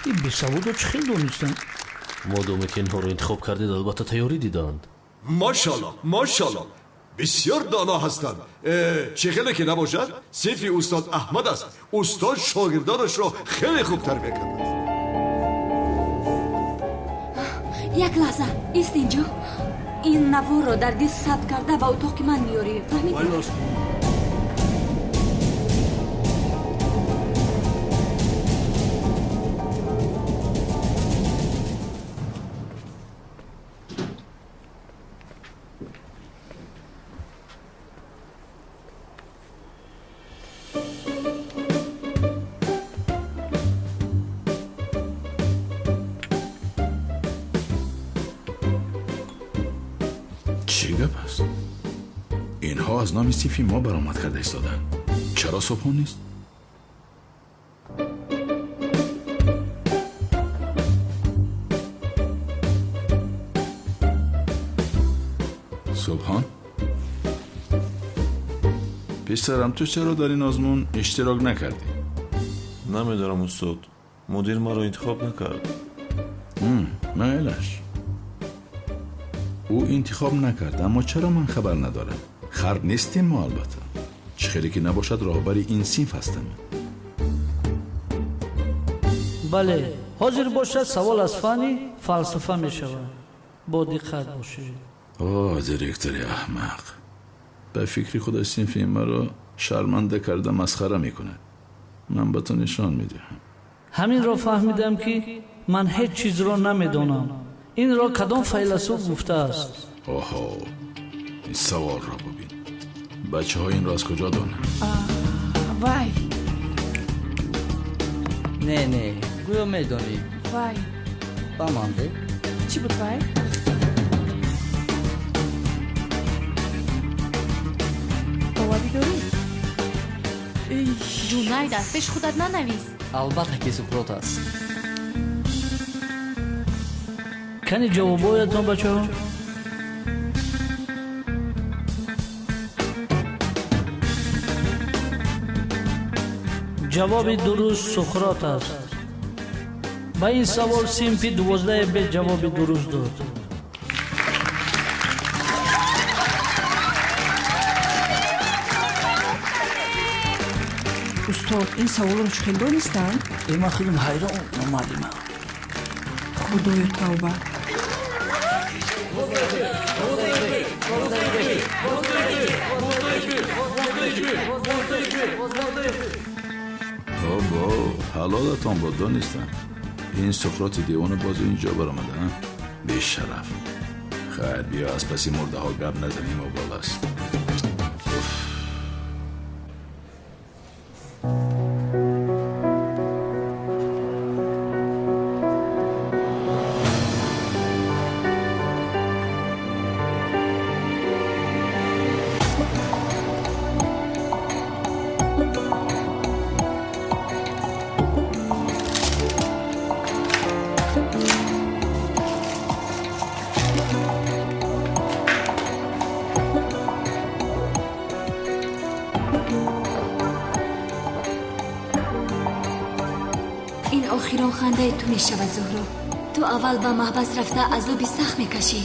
S19: Ин бесаводо чӣ хел донистанд?
S20: Модоме ки инҳоро интихоб кардед, албатта тайёрӣ диданд.
S1: Машалло, машалло, бисёр доно ҳастанд. Чӣ хеле ки набошад, синфи устод Аҳмад аст. Устод шогирдонашро хеле хуб тарбия кардааст.
S18: Як лаҳза, ист инҷо. Ин наворро дар диск сабт карда ба утоқи ман меёрӣ, фаҳмидӣ?
S15: Чӣ гап аст? Инҳо аз номи синфи мо баромад карда истоданд. Чаро Субҳон нест? Субҳон, писарам, ту чаро дар ин озмун иштирок накардӣ?
S9: Намедонам, устод. Мудир маро интихоб накард.
S15: Майлаш. Ӯ интихоб накард, аммо чаро ман хабар надорам? Хар нестем мо, албатта. Чӣ хеле ки набошад, роҳбари ин синф ҳастам.
S19: Бале, ҳозир бошад савол аз фанни фалсафа мешавад. Бо диққат бошед.
S15: О, директори аҳмақ, ба фикри худаш синфи маро шарманда карда масхара мекунад. Ман ба ту нишон медиҳам.
S19: Ҳаминро фаҳмидам, ки ман ҳеҷ чизро намедонам. Инро кадом файласуф гуфтааст?
S15: Оҳо, ин саволро бубин. Бачаҳо инро аз куҷо донанд?
S13: Вай.
S14: Не, не, гӯё медонӣ.
S13: Вай.
S14: Ба ман де.
S13: Чӣ буд вай?
S8: Ҷунайд, аз пеши худат нанавис.
S14: Албатта ки Суқрот аст.
S19: Кани ҷавобҳоятон, бачаҳо? Ҷавоби дуруст Суқрот аст. Ба ин савол синфи 12 Б ҷавоби дуруст дод.
S21: Устод, ин саволро чӣ хел донистанд?
S5: Ман худам ҳайрон омадима.
S21: Худоё, тавба!
S15: Обо, ҳалолатон бод, донистам. Ин Суқроти девона боз инҷо баромада, бешараф. Хайр, биё аз паси мурдаҳо гап назанем, обол аст.
S18: Ин охирон хандаи ту мешавад, Зуҳро. Ту аввал ба маҳбас рафта азоби сахт мекашӣ,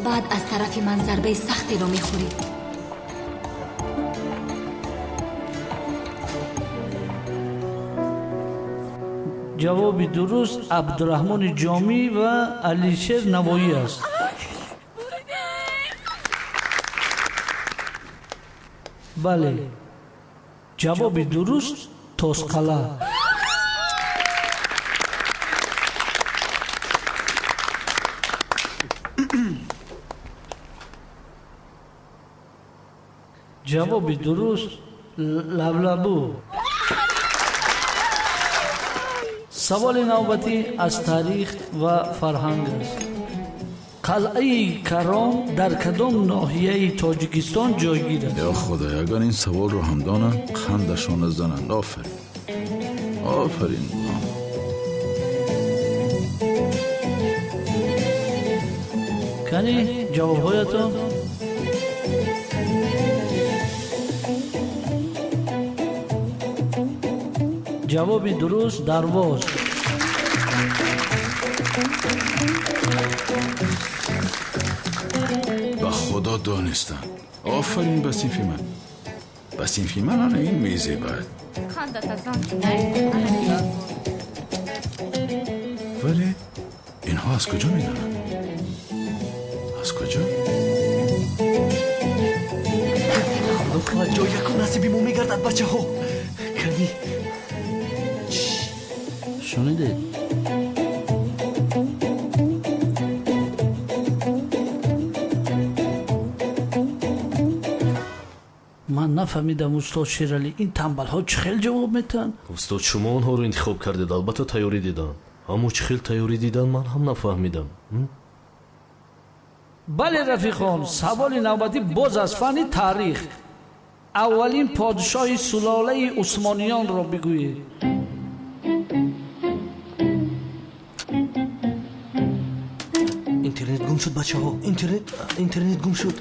S18: баъд аз тарафи ман зарбаи сахтеро мехӯрӣ.
S19: Ҷавоби дуруст Абдураҳмони Ҷомӣ ва Алишер Навоӣ аст. Бале, ҷавоби дуруст Тосқала. Ҷавоби дуруст лаблабу. Саволи навбатӣ аз таърих ва фарҳанг аст. Қалъаи Каром дар кадом ноҳияи Тоҷикистон ҷойгир аст?
S15: Ё Худой, агар ин саволро ҳам донанд, қандашона зананд. Офарин, офарин.
S19: Кани ҷавобҳоятон? Ҷавоби дуруст Дарвоз.
S15: Ба Худо донистам. Офарин ба синфи ман. Ба синфи ман ана ин мезебад. Вале инҳо аз куҷо медонанд? Аз куҷо?
S6: Худо хоҳад ҷой якум насиби мо мегардад, бачаҳо. Кани
S19: шунидед? Ман нафаҳмидам, устод Шералӣ, ин тамбалҳо чӣ хел ҷавоб метаҳанд?
S20: Устод, шумо онҳоро интихоб кардед, албатта тайёрӣ диданд. Аммо чӣ хел тайёрӣ диданд, ман ҳам нафаҳмидам.
S19: Бале, рафиқон, саволи навбатӣ боз аз фанни таърих. Аввалин подшоҳи сулолаи усмониёнро бигӯед.
S6: Интернет гум шуд, бачаҳо. Интернет гум шуд.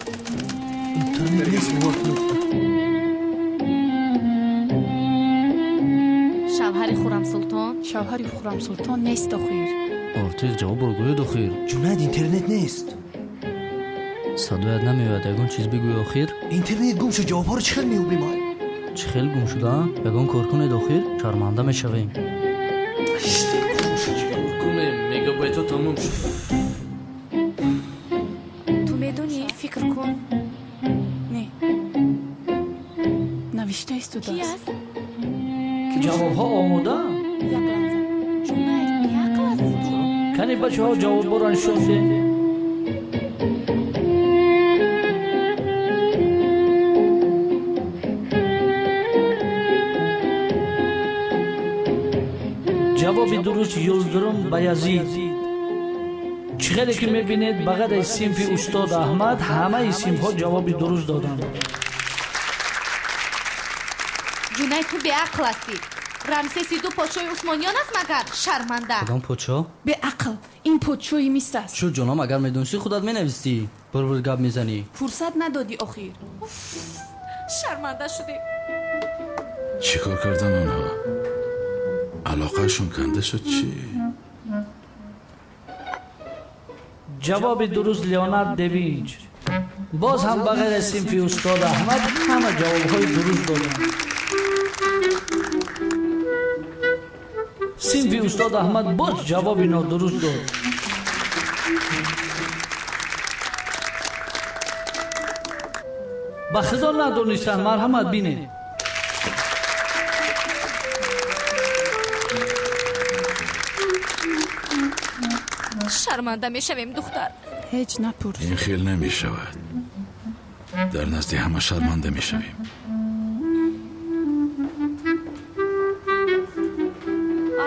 S6: Интернет нест, бовар кунед.
S8: Шавҳари Хуррамсултон?
S21: Шавҳари Хуррамсултон нест охир.
S14: Ортиқ, ҷавобро гӯед охир.
S6: Ҷунайд, интернет нест.
S14: Садоят намеояд, ягон чиз бигӯй охир.
S6: Интернет гум шуд, ҷавобҳоро чӣ хел меёбем?
S14: Чӣ хел гум шуда? Ягон кор кунед охир, шарманда мешавем. Кунем, мегабайтҳо тамом шуд.
S8: Ту медонӣ, фикр кун.
S21: Не, навишта истодааст.
S19: Ҷавобҳо омода?
S8: Як лаҳза. Ҷунайд, беақл ҳастӣ ту.
S19: Кани бачаҳо ҷавобҳоро нишон диҳед. Ҷавоби дуруст Юлдурум Баязид. Чӣ хеле ки мебинед, ба ғайр аз синфи устод Аҳмад ҳамаи синфҳо ҷавоби дуруст доданд.
S8: Ҷунайд, ту беақл ҳастӣ. Рамсеси ду подшоҳи усмониён аст магар? Шарманда.
S14: Кадом подшоҳ?
S21: Беақл, ин подшоҳи Миср аст.
S14: Шуд, ҷоном, агар медонистӣ, худат менавистӣ. Бур-бур гап мезанӣ.
S21: Фурсат надодӣ охир.
S8: Шарманда шудем.
S15: Чӣ кор кардан онҳо? Алоқаашон канда шуд чӣ?
S19: Ҷавоби дуруст Леонард Девинч. Боз ҳам ба ғайр аз синфи устод Аҳмад ҳама ҷавобҳои дуруст доданд. Синфи устод Аҳмад боз ҷавоби нодуруст дод. Ба худо надонистанд, марҳамат бинед.
S8: Шарманда мешавем, духтар.
S21: Ҳеҷ напурс.
S15: Ин хел намешавад. Дар назди ҳама шарманда мешавем.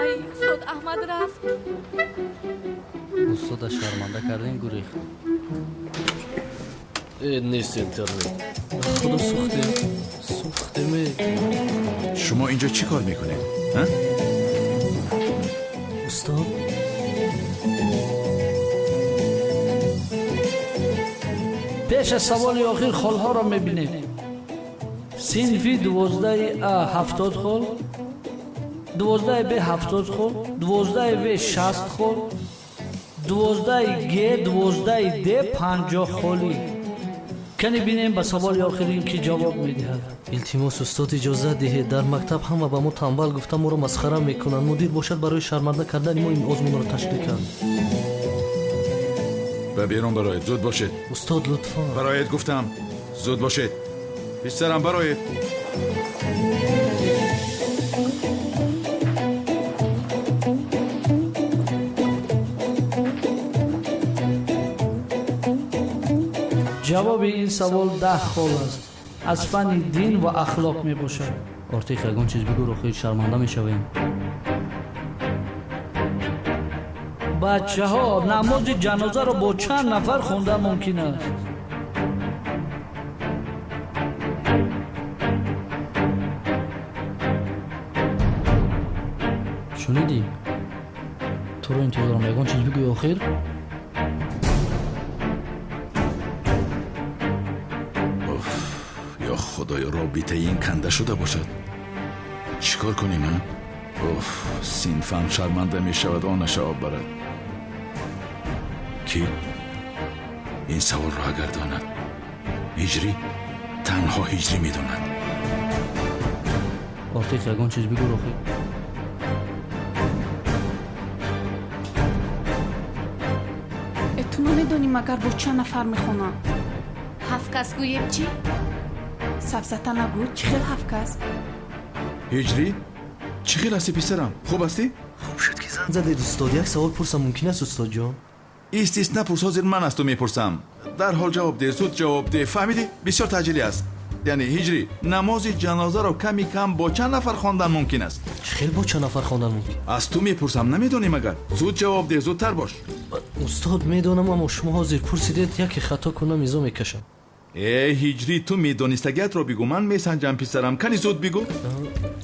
S8: Ай, устод Аҳмад рафт.
S14: Устода шарманда кардем, гурехт.
S20: Э, нест интернет. Худо, сӯхтем, сӯхтем.
S15: Шумо инҷо чӣ кор мекунед?
S10: Устод.
S19: Пеш аз саволи охир холҳоро мебинем. Синфи 12 а 70 хол, 12 б 70 хол, 12 в 60 хол, 12 г, 12 д 50 холӣ. Кани бинем ба саволи охирин ки ҷавоб медиҳад.
S10: Илтимос, устод, иҷозат диҳед. Дар мактаб ҳама ба мо тамбал гуфта моро масхара мекунанд. Мудир бошад барои шарманда кардани мо ин озмунро ташкил кард.
S15: Ба берун бароед, зуд бошед.
S10: Устод, лутфан.
S15: Бароед гуфтам, зуд бошед. Писарам, бароед.
S19: Ҷавоби ин савол 10 хол аст. Аз фанни дин ва ахлоқ мебошад.
S14: Ортиқ, ягон чиз бигӯ, охир шарманда мешавем.
S19: Бачаҳо, намози ҷанозаро бо чанд нафар хондан мумкин аст?
S14: Шунидӣ? Туро интизорам, ягон чиз бигӯй охир.
S15: Ё худоё, робитаи ин канда шуда бошад. Чӣ кор кунем, а? Уф, синфам шарманда мешавад, онаша об барад. Кӣ ин саволро агар донад? Ҳиҷрӣ? Танҳо ҳиҷрӣ медонад.
S14: Ортиқ, ягон чиз бигӯ охир.
S21: Э, ту намедонӣ магар бо чанд нафар мехонам?
S8: Ҳафт кас гӯем чӣ?
S21: Сабзата нагӯ, чӣ хел ҳафт кас?
S15: Ҳиҷрӣ? Чӣ хел ҳастӣ, писарам? Хуб ҳастӣ?
S10: Хуб шуд ки занг задед, устод. Як савол пурсам мумкин аст, устодҷон?
S15: Ист, ист, напурс, ҳозир ман аз ту мепурсам. Дарҳол ҷавоб деҳ, зуд ҷавоб деҳ. Фаҳмидӣ? Бисёр таъҷилӣ аст. Яъне ҳиҷрӣ, намози ҷанозаро ками кам бо чанд нафар хондан мумкин аст?
S10: Чӣ хел бо чанд нафар хондан мумкин?
S15: Аз ту мепурсам, намедонӣ магар? Зуд ҷавоб деҳ, зудтар бош.
S10: Устод, медонам, аммо шумо ҳозир пурсидед, яке хато кунам изо мекашам.
S15: Э, ҳиҷрӣ, ту медонистагиятро бигӯ, ман месанҷам, писарам. Кани зуд бигӯ.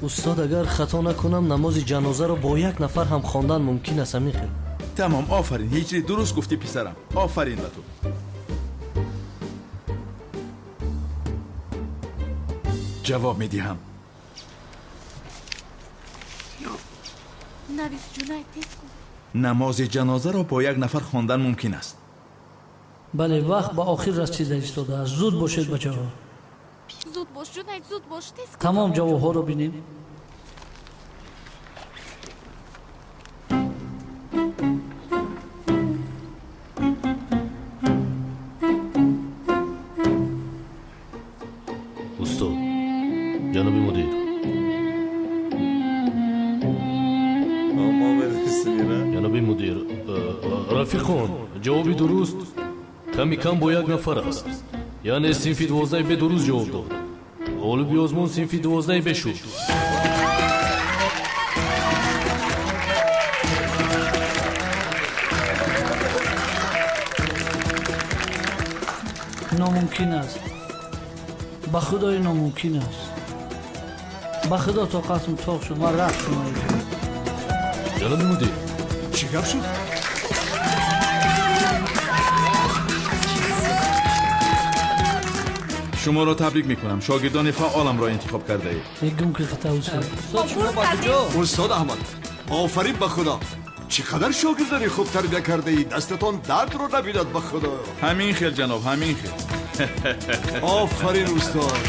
S10: Устод, агар хато накунам, намози ҷанозаро бо як нафар ҳам хондан мумкин аст, ҳамин хел.
S15: Тамом, офарин, ҳиҷрӣ, дуруст гуфтӣ, писарам. Офарин ба ту. Ҷавоб медиҳам.
S8: Навис, Ҷунайд, тез кун.
S15: Намози ҷанозаро бо як нафар хондан мумкин аст.
S19: Бале, вақт ба охир расида истодааст. Зуд бошед, бачаҳо.
S8: Зуд бош, Ҷунайд, зуд бош, тез кун.
S19: Тамом ҷавобҳоро бинем.
S20: Устод, ҷаноби мудир. Ҷаноби мудир, рафиқон, ҷавоби дуруст ками кам бо як нафар аст. Яъне синфи 12 б дуруст ҷавоб дод. Ғолиби озмун синфи 12 б шуд.
S19: Номумкин аст. Ба худои номумкин аст. Ба худо тоқатам тоқ шуд, ман рафтам.
S20: Ҷаноби мудир,
S1: чӣ гап шуд?
S3: Шуморо табрик мекунам, шогирдони фаъоламро интихоб кардаед.
S19: Мегум ки хато устод.
S1: Устод Аҳмад, офарин ба худо. Чӣ қадар шогирдони хуб тарбия кардаед, дастатон дардро набинад ба худо.
S3: Ҳамин хел ҷаноб, ҳамин хел.
S1: Офарин устод.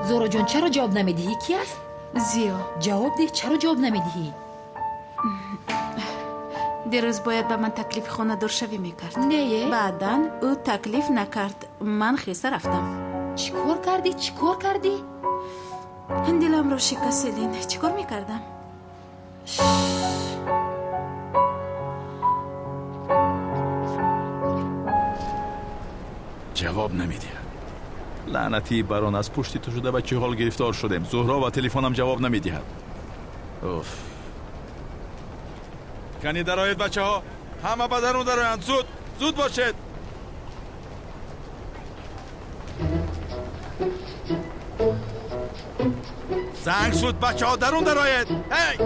S11: Зуҳроҷон, чаро ҷавоб намедиҳӣ? Ки аст?
S8: Зиё.
S11: Ҷавоб деҳ, чаро ҷавоб намедиҳӣ?
S8: Дирӯз бояд ба ман таклифи хонадоршавӣ мекард.
S11: Не.
S8: Баъдан ӯ таклиф накард, ман хеста рафтам.
S11: Чӣ кор кардӣ? Чӣ кор кардӣ?
S8: Диламро шикаст, Селин. Чӣ кор мекардам?
S3: Ҷавоб намедиҳад. Лаънатии барон, аз пушти ту шуда ба чӣ ҳол гирифтор шудем. Зуҳро ва телефонам ҷавоб намедиҳад. Уф. Кани дароед бачаҳо, ҳама ба дарун дароянд, зуд, зуд бошед. Занг шуд, бачаҳо дарун дароед. Эй!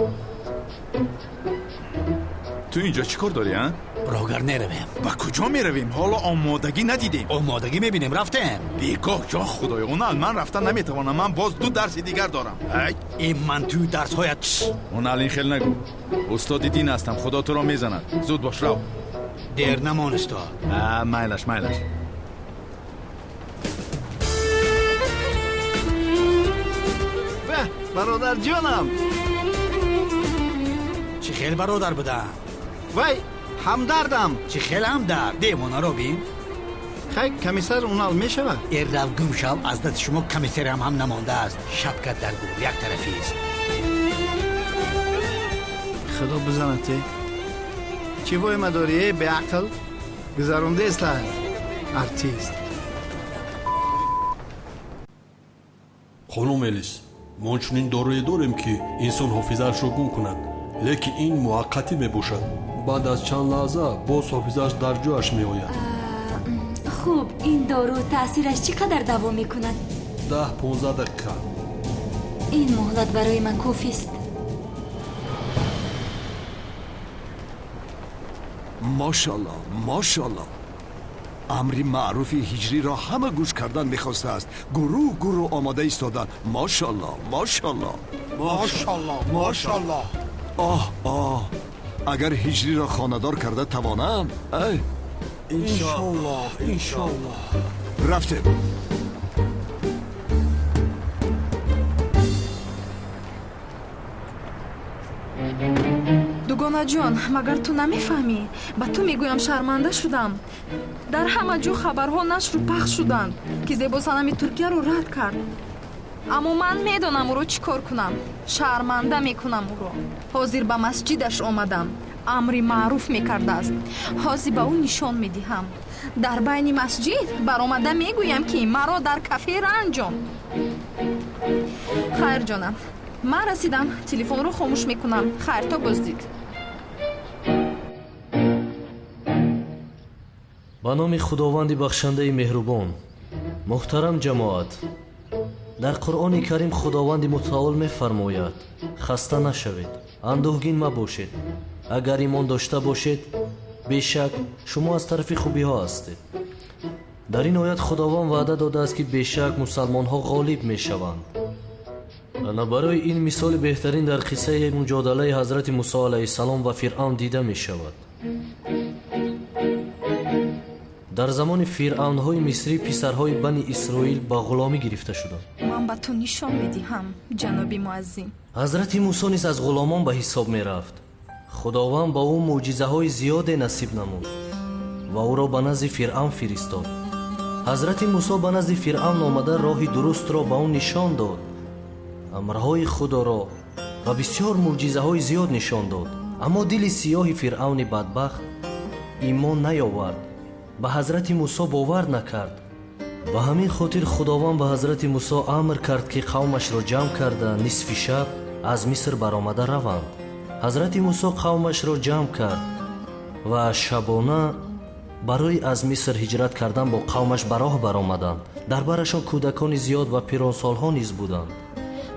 S3: Ту инҷо чӣ кор дорӣ, а?
S5: Роҳгар меравем.
S3: Ба куҷо меравем? Ҳоло омодагӣ надидем.
S5: Омодагӣ мебинем, рафтем.
S3: Бегоҳ, ҷо худоё, Унал, ман рафтан наметавонам. Ман боз ду дарси дигар дорам.
S5: Эй, ман ту дарсҳоят.
S3: Унал, ин хел нагӯ. Устоди дин ҳастам, худо туро мезанад. Зуд бош, рав.
S5: Дер намон, устод.
S3: Майлаш, майлаш.
S16: Бародар ҷонам.
S5: Чӣ хел бародар будам?
S16: Вай, ҳамдардам.
S5: Чӣ хел ҳамдард? Девонаро бин.
S16: Хай, комиссар Унал мешавад?
S5: Эррав гум шав, аз дасти шумо комиссарам ҳам намондааст. Шапкат дар гур, як тарафист.
S16: Худо бизанад те. Чӣ воима дорӣ, э, беақл? Гузарондеста артист.
S4: Хонум Элис, мо чунин дорӯе дорем, ки инсон ҳофизаашро гум кунад, лекин ин муваққатӣ мебошад. Баъд аз чанд лаҳза боз ҳофизааш дар ҷояш меояд.
S18: Хуб, ин дору таъсираш чӣ қадар давом мекунад?
S4: 10-15 дақиқа.
S18: Ин муҳлат барои ман кофист.
S1: Мошалло, мошалло. Амри маъруфи ҳиҷриро ҳама гӯш кардан мехостааст. Гурӯҳ гурӯҳ омода истоданд. Мошалло, мошалло.
S7: Мошалло, мошалло.
S1: Оҳ, оҳ. Агар ҳиҷриро хонадор карда тавонам, ай.
S4: Иншоллоҳ, иншоллоҳ.
S1: Рафтем.
S13: Дугонаҷон, магар ту намефаҳмӣ? Ба ту мегӯям, шарманда шудам. Дар ҳама ҷо хабарҳо нашру пахш шуданд, ки зебосанами Туркияро рад кард. Аммо ман медонам ӯро чӣ кор кунам. Шарманда мекунам ӯро. Ҳозир ба масҷидаш омадам. Амри маъруф мекардааст. Ҳозир ба ӯ нишон медиҳам. Дар байни масҷид баромада мегӯям, ки маро дар кафе ранҷон. Хайр, ҷонам, ман расидам, телефонро хомӯш мекунам. Хайр, то боздид.
S10: Ба номи Худованди бахшандаи меҳрубон. Муҳтарам ҷамоат, дар Қуръони Карим Худованди мутаол мефармояд: хаста нашавед, андӯҳгин мабошед. Агар имон дошта бошед, бешак шумо аз тарафи хубиҳо ҳастед. Дар ин оят Худованд ваъда додааст, ки бешак мусалмонҳо ғолиб мешаванд. Ана барои ин мисоли беҳтарин дар қиссаи муҷодалаи ҳазрати Мусо алайҳиссалом ва Фиръавн дида мешавад. Дар замони фиръавнҳои мисрӣ писарҳои бани Исроил ба ғуломӣ гирифта шуданд.
S13: Ман ба ту нишон медиҳам, ҷаноби муаззин.
S10: Ҳазрати Мусо низ аз ғуломон ба ҳисоб мерафт. Худованд ба ӯ мӯъҷизаҳои зиёде насиб намуд ва ӯро ба назди Фиръавн фиристод. Ҳазрати Мусо ба назди Фиръавн омада роҳи дурустро ба ӯ нишон дод, амрҳои Худоро ва бисёр мӯъҷизаҳои зиёд нишон дод. Аммо дили сиёҳи Фиръавни бадбахт имон наёвард, ба ҳазрати Мусо бовар накард. Ба ҳамин хотир Худованд ба ҳазрати Мусо амр кард, ки қавмашро ҷамъ карда нисфи шаб аз Миср баромада раванд. Ҳазрати Мусо қавмашро ҷамъ кард ва шабона барои аз Миср ҳиҷрат кардан бо қавмаш ба роҳ баромаданд. Дар барашон кӯдакони зиёд ва пиронсолҳо низ буданд.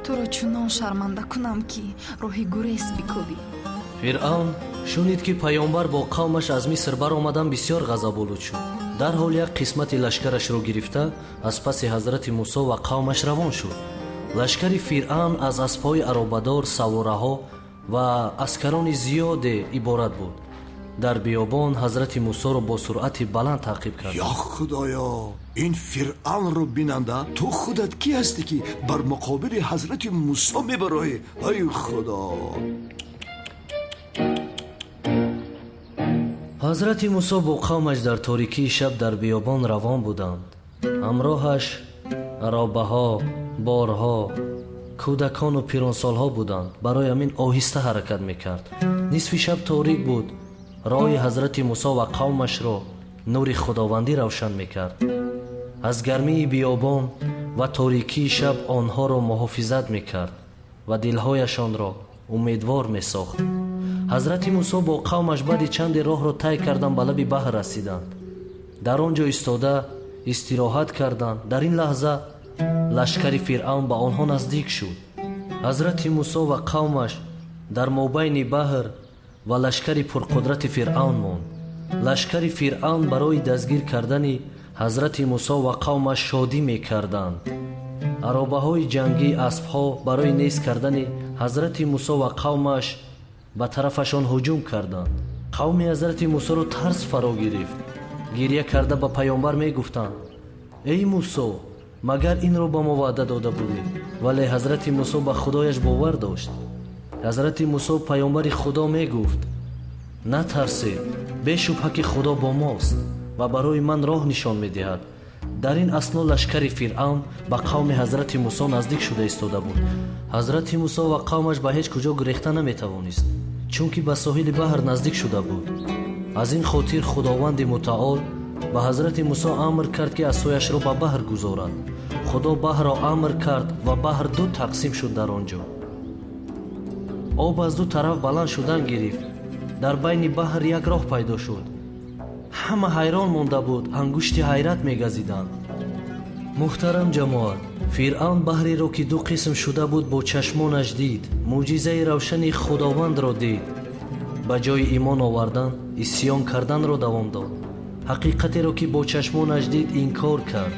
S13: Туро чунон шарманда кунам, ки роҳи гурез бикобӣ.
S10: Фиръавн шунид, ки паёмбар бо қавмаш аз Миср баромадан, бисёр ғазаболуд шуд. Дарҳол як қисмати лашкарашро гирифта аз паси ҳазрати Мусо ва қавмаш равон шуд. Лашкари Фиръавн аз аспҳои аробадор, савораҳо ва аскарони зиёде иборат буд. Дар биёбон ҳазрати Мусоро бо суръати баланд таъқиб кард.
S1: Ё Худоё, ин Фиръавнро бинанда, ту худат кӣ ҳастӣ, ки бар муқобили ҳазрати Мусо мебароӣ? Ай Худо!
S10: Ҳазрати Мусо бо қавмаш дар торикии шаб дар биёбон равон буданд. Ҳамроҳаш аробаҳо, борҳо, кӯдакону пиронсолҳо буданд. Барои ҳамин оҳиста ҳаракат мекард. Нисфи шаб торик буд. Роҳи ҳазрати Мусо ва қавмашро нури худовандӣ равшан мекард. Аз гармии биёбон ва торикии шаб онҳоро муҳофизат мекард ва дилҳояшонро умедвор месохт. Ҳазрати Мусо бо қавмаш баъди чанде роҳро тай кардан ба лаби баҳр расиданд. Дар он ҷо истода истироҳат карданд. Дар ин лаҳза лашкари Фиръавн ба онҳо наздик шуд. Ҳазрати Мусо ва қавмаш дар мобайни баҳр ва лашкари пурқудрати Фиръавн монд. Лашкари Фиръавн барои дастгир кардани ҳазрати Мусо ва қавмаш шодӣ мекарданд. Аробаҳои ҷангӣ, аспҳо барои нест кардани ҳазрати Мусо ва қавмаш ба тарафашон ҳуҷум карданд. Қавми ҳазрати Мусоро тарс фаро гирифт. Гирья карда ба паёмбар мегуфтанд: эй Мусо, магар инро ба мо ваъда дода будӣ? Вале ҳазрати Мусо ба Худояш бовар дошт. Ҳазрати Мусо паёмбари Худо мегуфт: натарсед, бешубҳа ки Худо бо мост ва барои ман роҳ нишон медиҳад. Дар ин асно лашкари Фиръавн ба қавми ҳазрати Мусо наздик шуда истода буд. Ҳазрати Мусо ва қавмаш ба ҳеҷ куҷо гурехта наметавонист, чунки ба соҳили баҳр наздик шуда буд. Аз ин хотир Худованди Мутаол ба ҳазрати Мусо амр кард, ки асояшро ба баҳр гузорад. Худо баҳрро амр кард ва баҳр ду тақсим шуд. Дар он ҷо об аз ду тараф баланд шудан гирифт. Дар байни баҳр як роҳ пайдо шуд. Ҳама ҳайрон монда буд, ангушти ҳайрат мегазиданд. Муҳтарам ҷамоат, Фиръавн баҳреро, ки ду қисм шуда буд, бо чашмонаш дид, мӯъҷизаи равшани Худовандро дид. Ба ҷои имон овардан исьён карданро давом дод. Ҳақиқатеро, ки бо чашмонаш дид, инкор кард.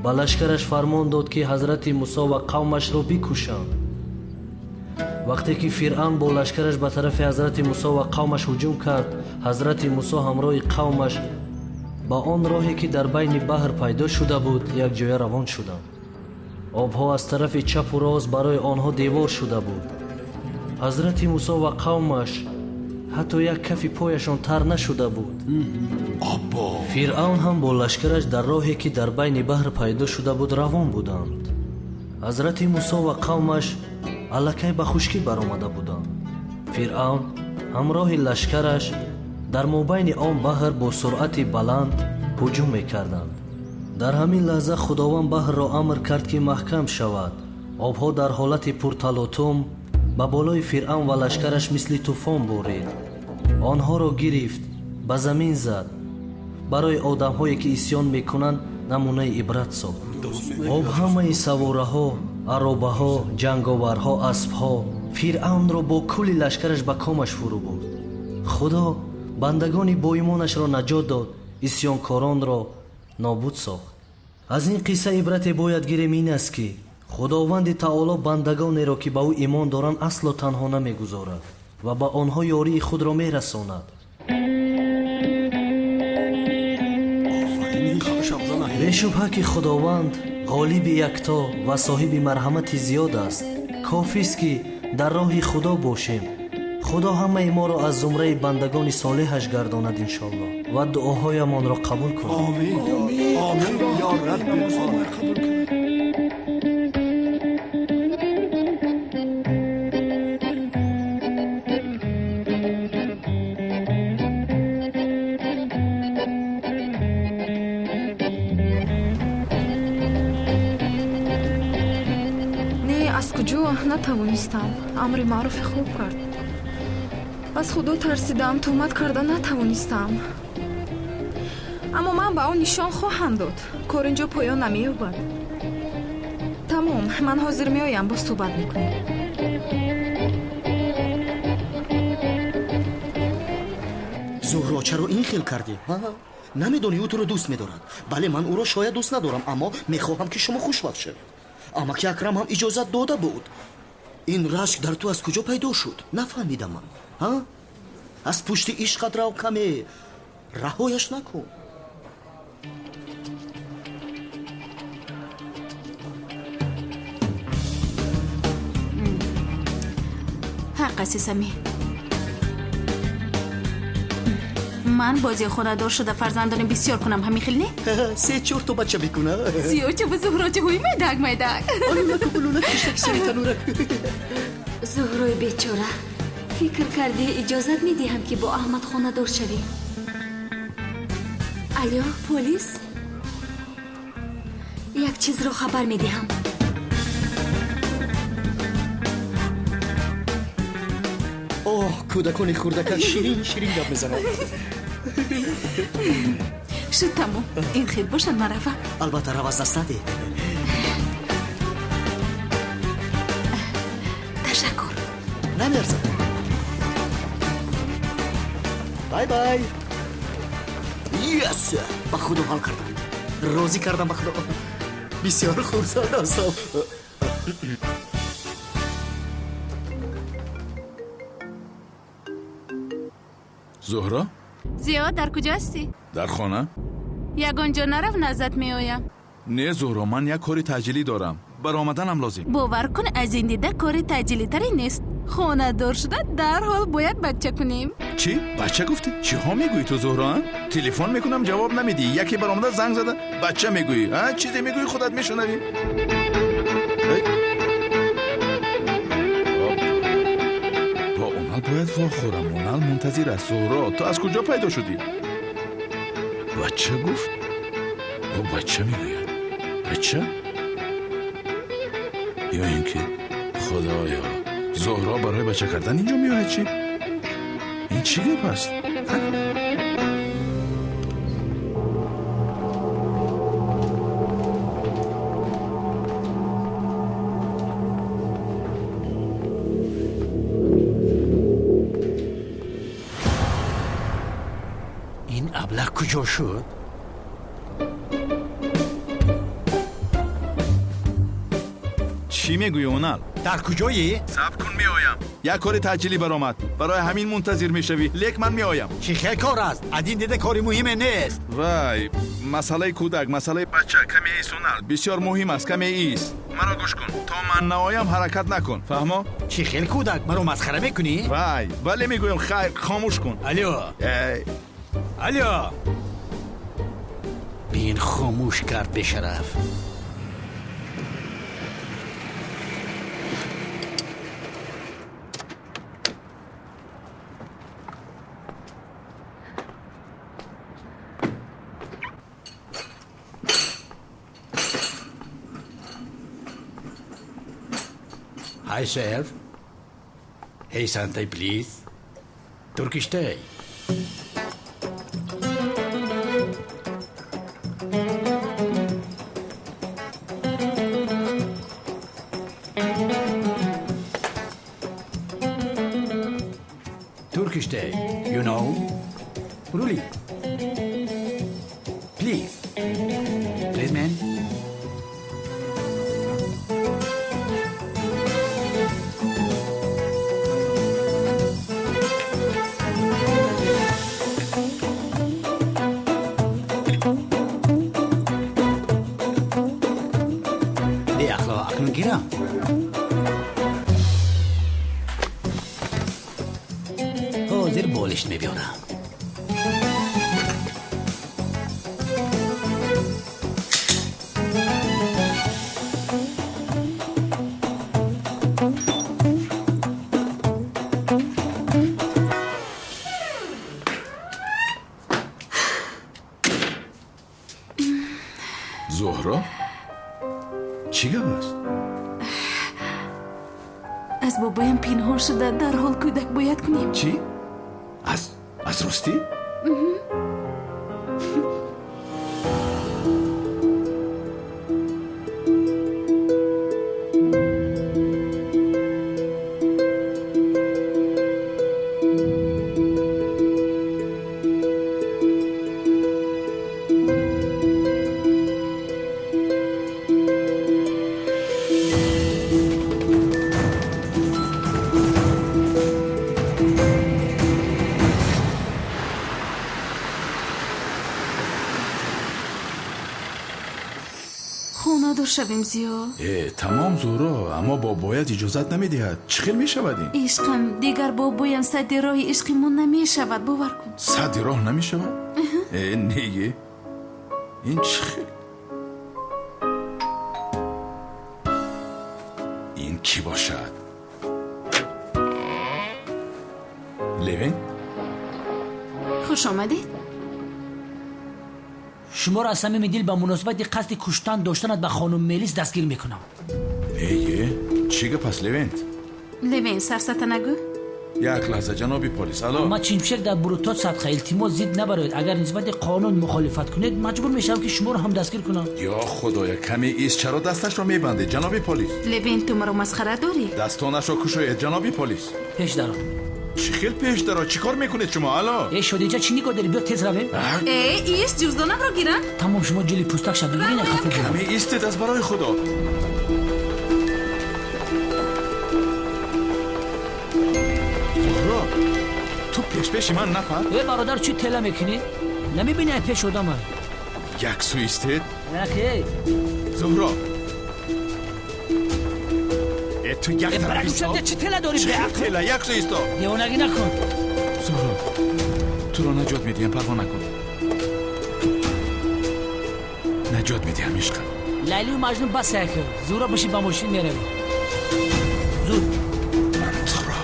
S10: Ба лашкараш фармон дод, ки ҳазрати Мусо ва қавмашро бикушанд. Вақте ки Фиръавн бо лашкараш ба тарафи ҳазрати Мусо ва қавмаш ҳуҷум кард, ҳазрати Мусо ҳамроҳи қавмаш ба он роҳе, ки дар байни баҳр пайдо шуда буд, якҷоя равон шуданд. Обҳо аз тарафи чапу рост барои онҳо девор шуда буд. Ҳазрати Мусо ва қавмаш ҳатто як кафи пояшон тар нашуда буд. Фиръавн ҳам бо лашкараш дар роҳе, ки дар байни баҳр пайдо шуда буд, равон буданд. Ҳазрати Мусо ва қавмаш аллакай ба хушкӣ баромада буданд. Фиръавн ҳамроҳи лашкараш дар мобайни он баҳр бо суръати баланд ҳуҷум мекарданд. Дар ҳамин лаҳза Худованд баҳрро амр кард, ки маҳкам шавад. Обҳо дар ҳолати пурталотум ба болои Фиръавн ва лашкараш мисли тӯфон борид. Онҳоро гирифт, ба замин зад. Барои одамҳое, ки исьён мекунанд, намунаи ибрат сохт. Об ҳамаи савораҳо, аробаҳо, ҷанговарҳо, аспҳо Фиръавнро бо кулли лашкараш ба комаш фурӯ бурд. Худо бандагони боимонашро наҷот дод, исьёнкоронро нобуд сохт. Аз ин қисса ибрате бояд гирем ин аст, ки Худованди Таоло бандагонеро, ки ба ӯ имон доранд, асло танҳо намегузорад ва ба онҳо ёрии худро мерасонад. Бешубҳа ки Худованд ғолиби якто ва соҳиби марҳамати зиёд аст. Кофист, ки дар роҳи Худо бошем. Худо ҳамаи моро аз зумраи бандагони солеҳаш гардонад иншоаллоҳ ва дуоҳоямонро қабул кунад.
S1: Омин, омин ё Рабби оламин.
S13: Не, аз куҷо натавонистам. Амри маъруфи хуб кард. Аз Худо тарсидам, тӯҳмат карда натавонистам. Аммо ман ба ӯ нишон хоҳам дод. Кор инҷо поён намеёбад. Тамом, ман ҳозир меоям, боз суҳбат мекунем.
S6: Зуҳро, чаро ин хел кардӣ? Намедонӣ ӯ туро дӯст медорад. Бале, ман ӯро шояд дӯст надорам, аммо мехоҳам ки шумо хушвақт шавед. Амаки Акрам ҳам иҷозат дода буд. Ин рашк дар ту аз куҷо пайдо шуд? Нафаҳмидам ман. Ҳа? Аз пушти ишқат рав каме. Раҳояш накун.
S8: Ҳақ аст, Сами. Ман бози хонадор шуда фарзандони бисёр кунам, ҳамин хел не?
S6: Се-чор то бача мекуна.
S8: Зиёча ва Зуҳрочаҳои майдак майдак.
S6: Олунаку булунак киштак сари танурак.
S18: Зуҳрои бечора, фикр кардӣ иҷозат медиҳам ки бо Аҳмад хонадор шавӣ? Алё, полис? Як чизро хабар медиҳам.
S6: Оҳ, кӯдакони хурдакак ширин ширин гап мезананд.
S8: Шуд тамом. Ин хел бошад, ман равам.
S6: Албатта, рав, аз даст надеҳ.
S8: Ташаккур.
S6: Намерзад. Бай бай. Yes! Ба Худо ҳал кардам. Розӣ кардам ба Худо. Бисёр хурсанд ҳастам.
S15: Зуҳро?
S8: Зиё, дар куҷо ҳастӣ?
S15: Дар хона.
S8: Ягон ҷо нарав, наздат меоям.
S15: Не, Зуҳро, ман як кори таъҷилӣ дорам. Баромаданам лозим.
S8: Бовар кун, аз ин дида кори таъҷилитаре нест. Хонадор шуда дарҳол бояд бача кунем.
S15: Чӣ? Бача гуфтӣ? Чиҳо мегӯӣ ту, Зуҳро? Телефон мекунам, ҷавоб намедиҳӣ. Яке баромада занг зада, бача мегӯӣ. А? Чизе мегӯӣ, худат мешунавӣ. Бо Онал бояд вохӯрам. Онал мунтазир аст. Зуҳро, ту аз куҷо пайдо шудӣ? Бача гуфт? Ӯ бача мегӯяд. Бача? Ё ин ки Худоё, Зуҳро барои бача кардан инҷо меояд чӣ? Ин чӣ гап аст?
S5: Ин аблаҳ куҷо шуд?
S15: Чӣ мегӯӣ, Онал?
S5: Дар куҷоӣ?
S15: Сабр кун, меоям. Як кори таъҷилӣ баромад. Барои ҳамин мунтазир мешавӣ. Лек ман меоям.
S5: Чӣ хел кор аст? Аз ин дида кори муҳиме нест.
S15: Вай, масъалаи кӯдак, масъалаи бача каме ист, Онал. Бисёр муҳим аст, каме ист. Маро гӯш кун. То ман наоям ҳаракат накун. Фаҳмо?
S5: Чӣ хел кӯдак? Маро масхара мекунӣ?
S15: Вай, вале мегӯям хайр, хомӯш кун.
S5: Алё. Алё. Бин, хомӯш кард бешараф. Hi, sir. Hey, Sante, please. Turkish tea. Turkish tea, you know. Really. Please. Please, man. Акнун гирам. Балеш мебиёрам.
S15: Зуҳро, чӣ гап аст?
S8: Аз бобоям пинҳон шуда дарҳол кӯдак бояд кунем.
S15: Чӣ? Аз ростӣ?
S8: Хонадор шавем, Зиё.
S15: Э, тамом, Зуҳро, аммо бобоят иҷозат намедиҳад. Чӣ хел мешавад ин?
S8: Ишқам, дигар бобоям садди роҳи ишқи мо намешавад, бовар кун.
S15: Садди роҳ намешавад? Э, неге, ин чӣ хел? Ин кӣ бошад? Левин?
S8: Хуш омадед.
S12: Шуморо аз самими дил ба муносибати қасди куштан доштанат ба хонум Мелис дастгир мекунам.
S15: Эе, чӣ гап аст, Левент?
S8: Левент, сафсата нагӯ.
S15: Як лаҳза, ҷаноби полис. Алло.
S12: Ман Чимшек дар Брутот садқа. Илтимос, зид набароед. Агар нисбати қонун мухолифат кунед, маҷбур мешавам, ки шуморо ҳам дастгир кунам.
S15: Ё худоя, каме ист, чаро дасташро мебандед, ҷаноби полис?
S8: Левент, ту маро масхара дорӣ?
S15: Дастонашро кушоед, ҷаноби полис.
S12: Пеш даро.
S15: Чӣ хел пеш даро? Чӣ кор мекунед шумо? Алло.
S12: Э, шодиҷа, чӣ нигоҳ дорӣ? Биё тез равем.
S8: Э, ист, ҷуздонамро гирам.
S12: Тамом, шумо ҷили пӯстак шаб бигиред, хафа бирам.
S15: Каме истед, аз барои худо. Зуҳро, ту пешпеши ман напар.
S12: Э, бародар, чӣ тела мекунӣ? Намебинӣ, ай пеш одама?
S15: Як сӯ истед.
S12: Яке.
S15: Зуҳро. Э, ту як
S12: Э,
S15: тараф
S12: барак,
S15: исто.
S12: чӣ тела дорӣ,
S15: Чӣ
S12: беақл?
S15: тела? Як сӯ исто.
S12: Девонагӣ накун.
S15: Зуҳро, туро наҷот медиҳам, парво накун. Наҷот медиҳам, ишқам.
S12: Лайлию Маҷнун бас яке. Зуҳро, бишин ба мошин, меравем. Зуд.
S15: Ман туро.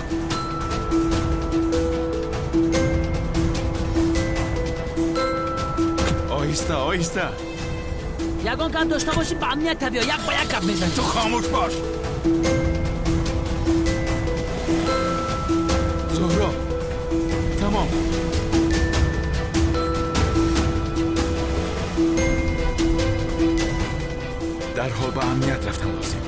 S15: Оҳиста, оҳиста.
S12: Ягон гап дошта бошӣ, ба амният биё, як ба як гап мезанем.
S15: Ту хомӯш бош. Зуҳро, тамом. Дарҳол ба амният рафтан лозим.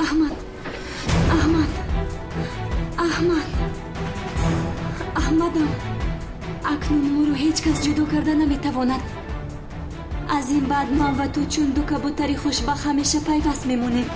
S18: Аҳмад, Аҳмад, Аҳмад, Аҳмадам, акнун моро ҳеҷ кас ҷудо карда наметавонад. Аз ин баъд ман ва ту чун ду кабутари хушбахт ҳамеша пайваст мемонем.